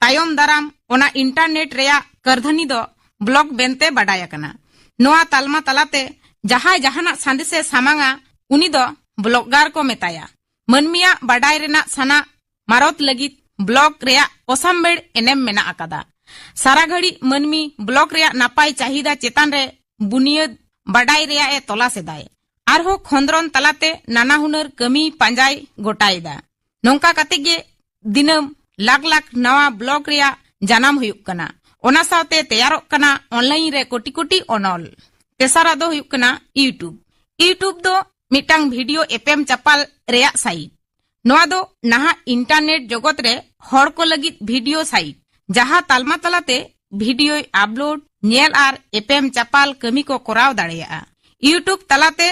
ᱛᱟᱭᱚᱢ ᱫᱟᱨᱟᱢ ᱚᱱᱟ ᱤᱱᱴᱟᱨᱱᱮᱴ ᱨᱮᱭᱟᱜ ᱠᱟᱹᱨᱫᱷᱟᱹᱱᱤ ᱫᱚ ᱵᱞᱚᱜ ᱢᱮᱱᱛᱮ ᱵᱟᱰᱟᱭ ᱟᱠᱟᱱᱟ᱾ ᱱᱚᱣᱟ ᱛᱟᱞᱢᱟ ᱛᱟᱞᱟᱛᱮ ᱡᱟᱦᱟᱸᱭ ᱡᱟᱦᱟᱱᱟᱜ ᱥᱟᱸᱫᱮᱥᱮ ᱥᱟᱢᱟᱝᱟ, ᱩᱱᱤ ᱫᱚ ᱵᱞᱚᱜᱟᱨ ᱠᱚ ᱢᱮᱛᱟᱭᱟ᱾ ᱢᱟᱹᱱᱢᱤᱭᱟᱜ ᱵᱟᱰᱟᱭ ᱨᱮᱱᱟᱜ ᱥᱟᱱᱟ ᱢᱟᱨᱚᱛ ᱞᱟᱹᱜᱤᱫ ᱵᱞᱚᱜ ᱨᱮᱭᱟᱜ ᱚᱥᱟᱢᱵᱷᱮᱲ ᱮᱱᱮᱢ ᱢᱮᱱᱟᱜ ᱟᱠᱟᱫᱟ᱾ ᱥᱟᱨᱟ ᱜᱷᱟᱹᱲᱤᱡ ᱢᱟᱹᱱᱢᱤ ᱵᱞᱚᱜ ᱨᱮᱭᱟᱜ ᱱᱟᱯᱟᱭ ᱪᱟᱦᱤᱫᱟ ᱪᱮᱛᱟᱱ ᱨᱮ ᱵᱩᱱᱤᱭᱟᱹᱫ ᱵᱟᱰᱟᱭ ᱨᱮᱭᱟᱜ ᱮ ᱛᱚᱞᱟᱥ ᱮᱫᱟᱭ᱾ ᱟᱨᱦᱚᱸ ᱠᱷᱚᱸᱫᱽᱨᱚᱱ ᱛᱟᱞᱟᱛᱮ ᱱᱟᱱᱟ ᱦᱩᱱᱟᱹᱨ ᱠᱟᱹᱢᱤᱭ ᱯᱟᱸᱡᱟᱭ ᱜᱚᱴᱟᱭᱮᱫᱟ᱾ ᱱᱚᱝᱠᱟ ᱠᱟᱛᱮ ᱜᱮ ᱫᱤᱱᱟᱹᱢ ᱞᱟᱠᱷ ᱞᱟᱠᱷ ᱱᱟᱣᱟ ᱵᱞᱚᱜ ᱨᱮᱭᱟᱜ ᱡᱟᱱᱟᱢ ᱦᱩᱭᱩᱜ ᱠᱟᱱᱟ᱾ ᱚᱱᱟ ᱥᱟᱶᱛᱮ ᱛᱮᱭᱟᱨᱚᱜ ᱠᱟᱱᱟ ᱚᱱᱞᱟᱭᱤᱱ ᱨᱮ ᱠᱳᱴᱤ ᱠᱳᱴᱤ ᱚᱱᱚᱞ᱾ ᱛᱮᱥᱟᱨᱟᱜ ᱫᱚ ᱦᱩᱭᱩᱜ ᱠᱟᱱᱟ YouTube᱾ YouTube ᱫᱚ ᱢᱤᱫᱴᱟᱝ ᱵᱷᱤᱰᱤᱭᱳ ᱮᱯᱮᱢ ᱪᱟᱯᱟᱞ ᱨᱮᱭᱟᱜ ᱥᱟᱭᱤᱴ᱾ ᱱᱚᱣᱟ ᱫᱚ ᱱᱟᱦᱟᱜ ᱤᱱᱴᱟᱨᱱᱮᱴ ᱡᱚᱜᱚᱛ ᱨᱮ ᱦᱚᱲ ᱠᱚ ᱞᱟᱹᱜᱤᱫ ᱵᱷᱤᱰᱤᱭᱳ ᱥᱟᱭᱤᱴ, ᱡᱟᱦᱟᱸ ᱛᱟᱞᱢᱟ ᱛᱟᱞᱟᱛᱮ ᱵᱷᱤᱰᱤᱭᱳᱭ ᱟᱯᱞᱳᱰ, ᱧᱮᱞ ᱟᱨ ᱮᱯᱮᱢ ᱪᱟᱯᱟᱞ ᱠᱟᱹᱢᱤ ᱠᱚ ᱠᱚᱨᱟᱣ ᱫᱟᱲᱮᱭᱟᱜᱼᱟ᱾ YouTube ᱛᱟᱞᱟᱛᱮ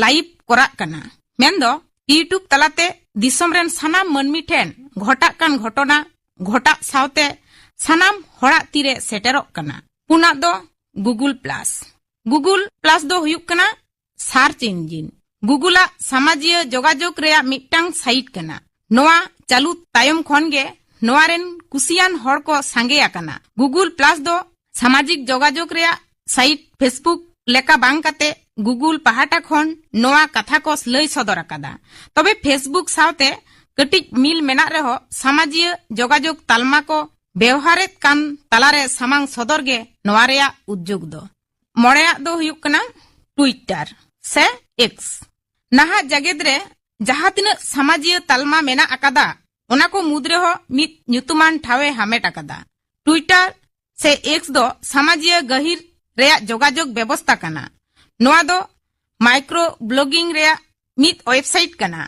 ᱞᱟᱭᱤᱵᱷ ᱠᱚᱨᱟᱜ ᱠᱟᱱᱟ, ᱢᱮᱱᱫᱚ YouTube ᱛᱟᱞᱟᱛᱮ ᱫᱤᱥᱚᱢ ᱨᱮᱱ ᱥᱟᱱᱟᱢ ᱢᱟᱹᱱᱢᱤ ᱴᱷᱮᱱ ᱜᱷᱚᱴᱟᱜ ᱠᱟᱱ ᱜᱷᱚᱴᱚᱱᱟ ᱜᱷᱚᱴᱟᱜ ᱥᱟᱶᱛᱮ ᱥᱟᱱᱟᱢ ᱦᱚᱲᱟᱜ ᱛᱤᱨᱮ ᱥᱮᱴᱮᱨᱚᱜ ᱠᱟᱱᱟ᱾ ᱯᱩᱱᱟᱜ ᱫᱚ Google Plus᱾ Google Plus ᱫᱚ ᱦᱩᱭᱩᱜ ᱠᱟᱱᱟ search engine᱾ Google ᱟᱜ ᱥᱟᱢᱟᱡᱤᱭᱟᱹ ᱡᱳᱜᱟᱡᱳᱜᱽ ᱨᱮᱭᱟᱜ ᱢᱤᱫᱴᱟᱝ site ᱠᱟᱱᱟ᱾ ᱱᱚᱣᱟ ᱪᱟᱹᱞᱩ ᱛᱟᱭᱚᱢ ᱠᱷᱚᱱ ᱜᱮ ᱱᱚᱣᱟ ᱨᱮᱱ ᱠᱩᱥᱤᱭᱟᱱ ᱦᱚᱲ ᱠᱚ ᱥᱟᱸᱜᱮ ᱟᱠᱟᱱᱟ᱾ Google Plus ᱫᱚ ᱥᱟᱢᱟᱡᱤᱠ ᱡᱳᱜᱟᱡᱳᱜᱽ ᱨᱮᱭᱟᱜ site Facebook ᱞᱮᱠᱟ ᱵᱟᱝ ᱠᱟᱛᱮ Google ᱯᱟᱦᱴᱟ ᱠᱷᱚᱱ ᱱᱚᱣᱟ ᱠᱟᱛᱷᱟ ᱠᱚ ᱞᱟᱹᱭ ᱥᱚᱫᱚᱨ ᱟᱠᱟᱫᱟ᱾ ᱛᱚᱵᱮ Facebook ᱥᱟᱶᱛᱮ ᱠᱟᱹᱴᱤᱡ ᱢᱤᱞ ᱢᱮᱱᱟᱜ ᱨᱮᱦᱚᱸ ᱥᱟᱢᱟᱡᱤᱭᱟᱹ ᱡᱳᱜᱟᱡᱳᱜᱽ ᱛᱟᱞᱢᱟ ᱠᱚ ᱵᱮᱣᱦᱟᱨᱮᱫ ᱠᱟᱱ ᱛᱟᱞᱟᱨᱮ ᱥᱟᱢᱟᱝ ᱥᱚᱫᱚᱨ ᱜᱮ ᱱᱚᱣᱟ ᱨᱮᱭᱟᱜ ᱩᱫᱽᱡᱳᱜᱽ ᱫᱚ᱾ ᱢᱚᱬᱮᱭᱟᱜ ᱫᱚ ᱦᱩᱭᱩᱜ ᱠᱟᱱᱟ Twitter ᱥᱮ X᱾ ᱱᱟᱦᱟᱜ ᱡᱮᱜᱮᱫ ᱨᱮ ᱡᱟᱦᱟᱸ ᱛᱤᱱᱟᱹᱜ ᱥᱟᱢᱟᱡᱤᱭᱟᱹ ᱛᱟᱞᱢᱟ ᱢᱮᱱᱟᱜ ᱟᱠᱟᱫᱟ, ᱚᱱᱟ ᱠᱚ ᱢᱩᱫᱽ ᱨᱮᱦᱚᱸ ᱢᱤᱫ ᱧᱩᱛᱩᱢᱟᱱ ᱴᱷᱟᱶ ᱮ ᱦᱟᱢᱮᱴ ᱟᱠᱟᱫᱟ᱾ Twitter ᱥᱮ X ᱫᱚ ᱥᱟᱢᱟᱡᱤᱭᱟᱹ ᱜᱟᱹᱦᱤᱨ ᱨᱮᱭᱟᱜ ᱡᱳᱜᱟᱡᱳᱜᱽ ᱵᱮᱵᱚᱥᱛᱟ ᱠᱟᱱᱟ᱾ ᱱᱚᱣᱟ ᱫᱚ micro blogging ᱨᱮᱭᱟᱜ ᱢᱤᱫ website ᱠᱟᱱᱟ,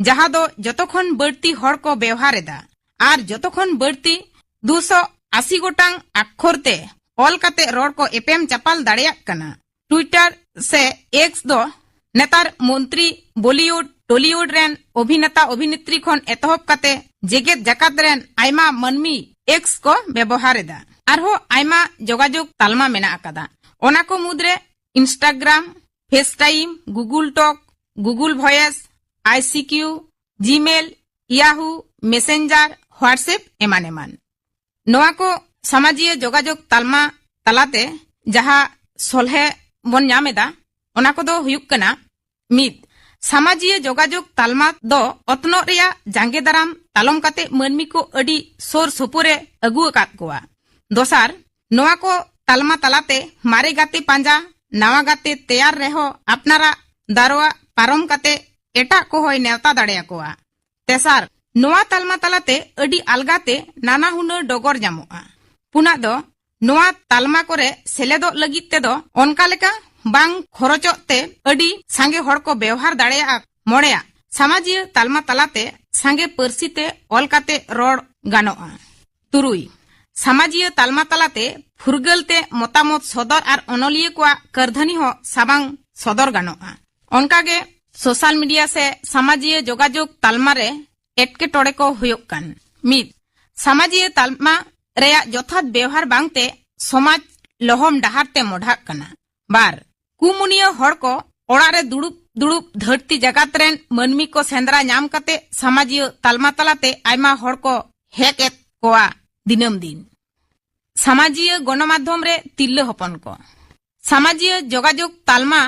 ᱡᱟᱦᱟᱸ ᱫᱚ ᱡᱚᱛᱚ ᱠᱷᱚᱱ ᱵᱟᱹᱲᱛᱤ ᱦᱚᱲ ᱠᱚ ᱵᱮᱣᱦᱟᱨ ᱮᱫᱟ ᱟᱨ ᱡᱚᱛᱚ ᱠᱷᱚᱱ ᱵᱟᱹᱲᱛᱤ ᱫᱩᱥᱚ ᱟᱥᱤ ᱜᱚᱴᱟᱝ ᱟᱠᱷᱚᱨ ᱛᱮ ᱚᱞ ᱠᱟᱛᱮ ᱨᱚᱲ ᱠᱚ ᱮᱯᱮᱢ ᱪᱟᱯᱟᱞ ᱫᱟᱲᱮᱭᱟᱜ ᱠᱟᱱᱟ᱾ Twitter ᱥᱮ X ᱫᱚ ᱱᱮᱛᱟᱨ ᱢᱚᱱᱛᱨᱤ, ᱵᱚᱞᱤᱣᱩᱰ, ᱴᱚᱞᱤᱣᱩᱰ ᱨᱮᱱ ᱚᱵᱷᱤᱱᱮᱛᱟ ᱚᱵᱷᱤᱱᱮᱛᱨᱤ ᱠᱷᱚᱱ ᱮᱛᱚᱦᱚᱵ ᱠᱟᱛᱮ ᱡᱮᱜᱮᱛ ᱡᱟᱠᱟᱛ ᱨᱮᱱ ᱟᱭᱢᱟ ᱢᱟᱹᱱᱢᱤ X ᱠᱚ ᱵᱮᱵᱚᱦᱟᱨ ᱮᱫᱟ᱾ ᱟᱨᱦᱚᱸ ᱟᱭᱢᱟ ᱡᱳᱜᱟᱡᱳᱜᱽ ᱛᱟᱞᱢᱟ ᱢᱮᱱᱟᱜ ᱟᱠᱟᱫᱟ᱾ ᱚᱱᱟ ᱠᱚ ᱢᱩᱫᱽᱨᱮ Instagram, FaceTime, Google Talk, Google Voice, ICQ, Gmail, Yahoo, Messenger, WhatsApp ᱮᱢᱟᱱ ᱮᱢᱟᱱ᱾ ᱱᱚᱣᱟ ᱠᱚ ᱥᱟᱢᱟᱡᱤᱭᱟᱹ ᱡᱳᱜᱟᱡᱳᱜᱽ ᱛᱟᱞᱢᱟ ᱛᱟᱞᱟᱛᱮ ᱡᱟᱦᱟᱸ ᱥᱚᱞᱦᱮ ᱵᱚᱱ ᱧᱟᱢ ᱮᱫᱟ, ᱚᱱᱟ ᱠᱚᱫᱚ ᱦᱩᱭᱩᱜ ᱠᱟᱱᱟ, ᱢᱤᱫ, ᱥᱟᱢᱟᱡᱤᱭᱟᱹ ᱡᱳᱜᱟᱡᱳᱜᱽ ᱛᱟᱞᱢᱟ ᱫᱚ ᱚᱛᱱᱚᱜ ᱨᱮᱭᱟᱜ ᱡᱟᱸᱜᱮ ᱫᱟᱨᱟᱢ ᱛᱟᱞᱚᱢ ᱠᱟᱛᱮ ᱢᱟᱹᱱᱢᱤ ᱠᱚ ᱟᱹᱰᱤ ᱥᱳᱨ ᱥᱳᱯᱳᱨ ᱮ ᱟᱹᱜᱩ ᱟᱠᱟᱫ ᱠᱚᱣᱟ᱾ ᱫᱚᱥᱟᱨ, ᱱᱚᱣᱟ ᱠᱚ ᱛᱟᱞᱢᱟ ᱛᱟᱞᱟᱛᱮ ᱢᱟᱨᱮ ᱜᱟᱛᱮ ᱯᱟᱸᱡᱟ, ᱱᱟᱣᱟ ᱜᱟᱛᱮ ᱛᱮᱭᱟᱨ ᱨᱮᱦᱚᱸ ᱟᱯᱱᱟᱨᱟᱜ ᱫᱟᱨᱣᱟ ᱯᱟᱨᱚᱢ ᱠᱟᱛᱮ ᱮᱴᱟᱜ ᱠᱚᱦᱚᱸᱭ ᱱᱮᱣᱛᱟ ᱫᱟᱲᱮᱭᱟᱠᱚᱣᱟ᱾ ᱛᱮᱥᱟᱨ, ᱱᱚᱣᱟ ᱛᱟᱞᱢᱟ ᱛᱟᱞᱟᱛᱮ ᱟᱹᱰᱤ ᱟᱞᱜᱟᱛᱮ ᱱᱟᱱᱟ ᱦᱩᱱᱟᱹᱨ ᱰᱚᱜᱚᱨ ᱧᱟᱢᱚᱜᱼᱟ᱾ ᱯᱩᱱᱟᱜ ᱫᱚ, ᱱᱚᱣᱟ ᱛᱟᱞᱢᱟ ᱠᱚᱨᱮ ᱥᱮᱞᱮᱫᱚᱜ ᱞᱟᱹᱜᱤᱫ ᱛᱮᱫᱚ ᱚᱱᱠᱟ ᱞᱮᱠᱟ ᱵᱟᱝ ᱠᱷᱚᱨᱚᱪᱚᱜ ᱛᱮ ᱟᱹᱰᱤ ᱥᱟᱸᱜᱮ ᱦᱚᱲ ᱠᱚ ᱵᱮᱣᱦᱟᱨ ᱫᱟᱲᱮᱭᱟᱜᱼᱟ᱾ ᱢᱚᱬᱮᱭᱟᱜ, ᱥᱟᱢᱟᱡᱤᱭᱟᱹ ᱛᱟᱞᱢᱟ ᱛᱟᱞᱟᱛᱮ ᱥᱟᱸᱜᱮ ᱯᱟᱹᱨᱥᱤ ᱛᱮ ᱚᱞ ᱠᱟᱛᱮ ᱨᱚᱲ ᱜᱟᱱᱚᱜᱼᱟ᱾ ᱛᱩᱨᱩᱭ, ᱥᱟᱢᱟᱡᱤᱭᱟᱹ ᱛᱟᱞᱢᱟ ᱛᱟᱞᱟᱛᱮ ᱯᱷᱩᱨᱜᱟᱹᱞ ᱛᱮ ᱢᱚᱛᱟᱢᱚᱛ ᱥᱚᱫᱚᱨ ᱟᱨ ᱚᱱᱚᱞᱤᱭᱟᱹ ᱠᱚᱣᱟᱜ ᱠᱟᱹᱨᱫᱷᱟᱹᱱᱤ ᱦᱚᱸ ᱥᱟᱢᱟᱝ ᱥᱚᱫᱚᱨ ᱜᱟᱱᱚᱜᱼᱟ᱾ ᱚᱱᱠᱟᱜᱮ social media ᱥᱮ ᱥᱟᱢᱟᱡᱤᱭᱟᱹ ᱡᱳᱜᱟᱡᱳᱜᱽ ᱛᱟᱞᱢᱟ ᱨᱮ ᱮᱴᱠᱮᱴᱚᱬᱮ ᱠᱚ ᱦᱩᱭᱩᱜ ᱠᱟᱱ᱾ ᱢᱤᱫ, ᱥᱟᱢᱟᱡᱤᱭᱟᱹ ᱛᱟᱞᱢᱟ ᱨᱮᱭᱟᱜ ᱡᱚᱛᱷᱟᱛ ᱵᱮᱣᱦᱟᱨ ᱵᱟᱝᱛᱮ ᱥᱚᱢᱟᱡᱽ ᱞᱚᱦᱚᱢ ᱰᱟᱦᱟᱨ ᱛᱮ ᱢᱚᱰᱷᱟᱜ ᱠᱟᱱᱟ᱾ ᱵᱟᱨ, ᱠᱩᱢᱩᱱᱤᱭᱟᱹ ᱦᱚᱲ ᱠᱚ ᱚᱲᱟᱜ ᱨᱮ ᱫᱩᱲᱩᱵ ᱫᱩᱲᱩᱵ ᱫᱷᱟᱹᱨᱛᱤ ᱡᱟᱠᱟᱛ ᱨᱮᱱ ᱢᱟᱹᱱᱢᱤ ᱠᱚ ᱥᱮᱸᱫᱽᱨᱟ ᱧᱟᱢ ᱠᱟᱛᱮ ᱥᱟᱢᱟᱡᱤᱭᱟᱹ ᱛᱟᱞᱢᱟ ᱛᱟᱞᱟᱛᱮ ᱟᱭᱢᱟ ᱦᱚᱲ ᱠᱚ ᱦᱮᱡ ᱮᱫ ᱠᱚᱣᱟ ᱫᱤᱱᱟᱹᱢ ᱫᱤᱱ᱾ ᱥᱟᱢᱟᱡᱤᱭᱟᱹ ᱜᱚᱱᱚᱢᱟᱫᱽᱫᱷᱚᱢ ᱨᱮ ᱛᱤᱨᱞᱟᱹ ᱦᱚᱯᱚᱱ ᱠᱚ᱾ ᱥᱟᱢᱟᱡᱤᱭᱟᱹ ᱡᱳᱜᱟᱡᱳᱜ ᱛᱟᱞᱢᱟ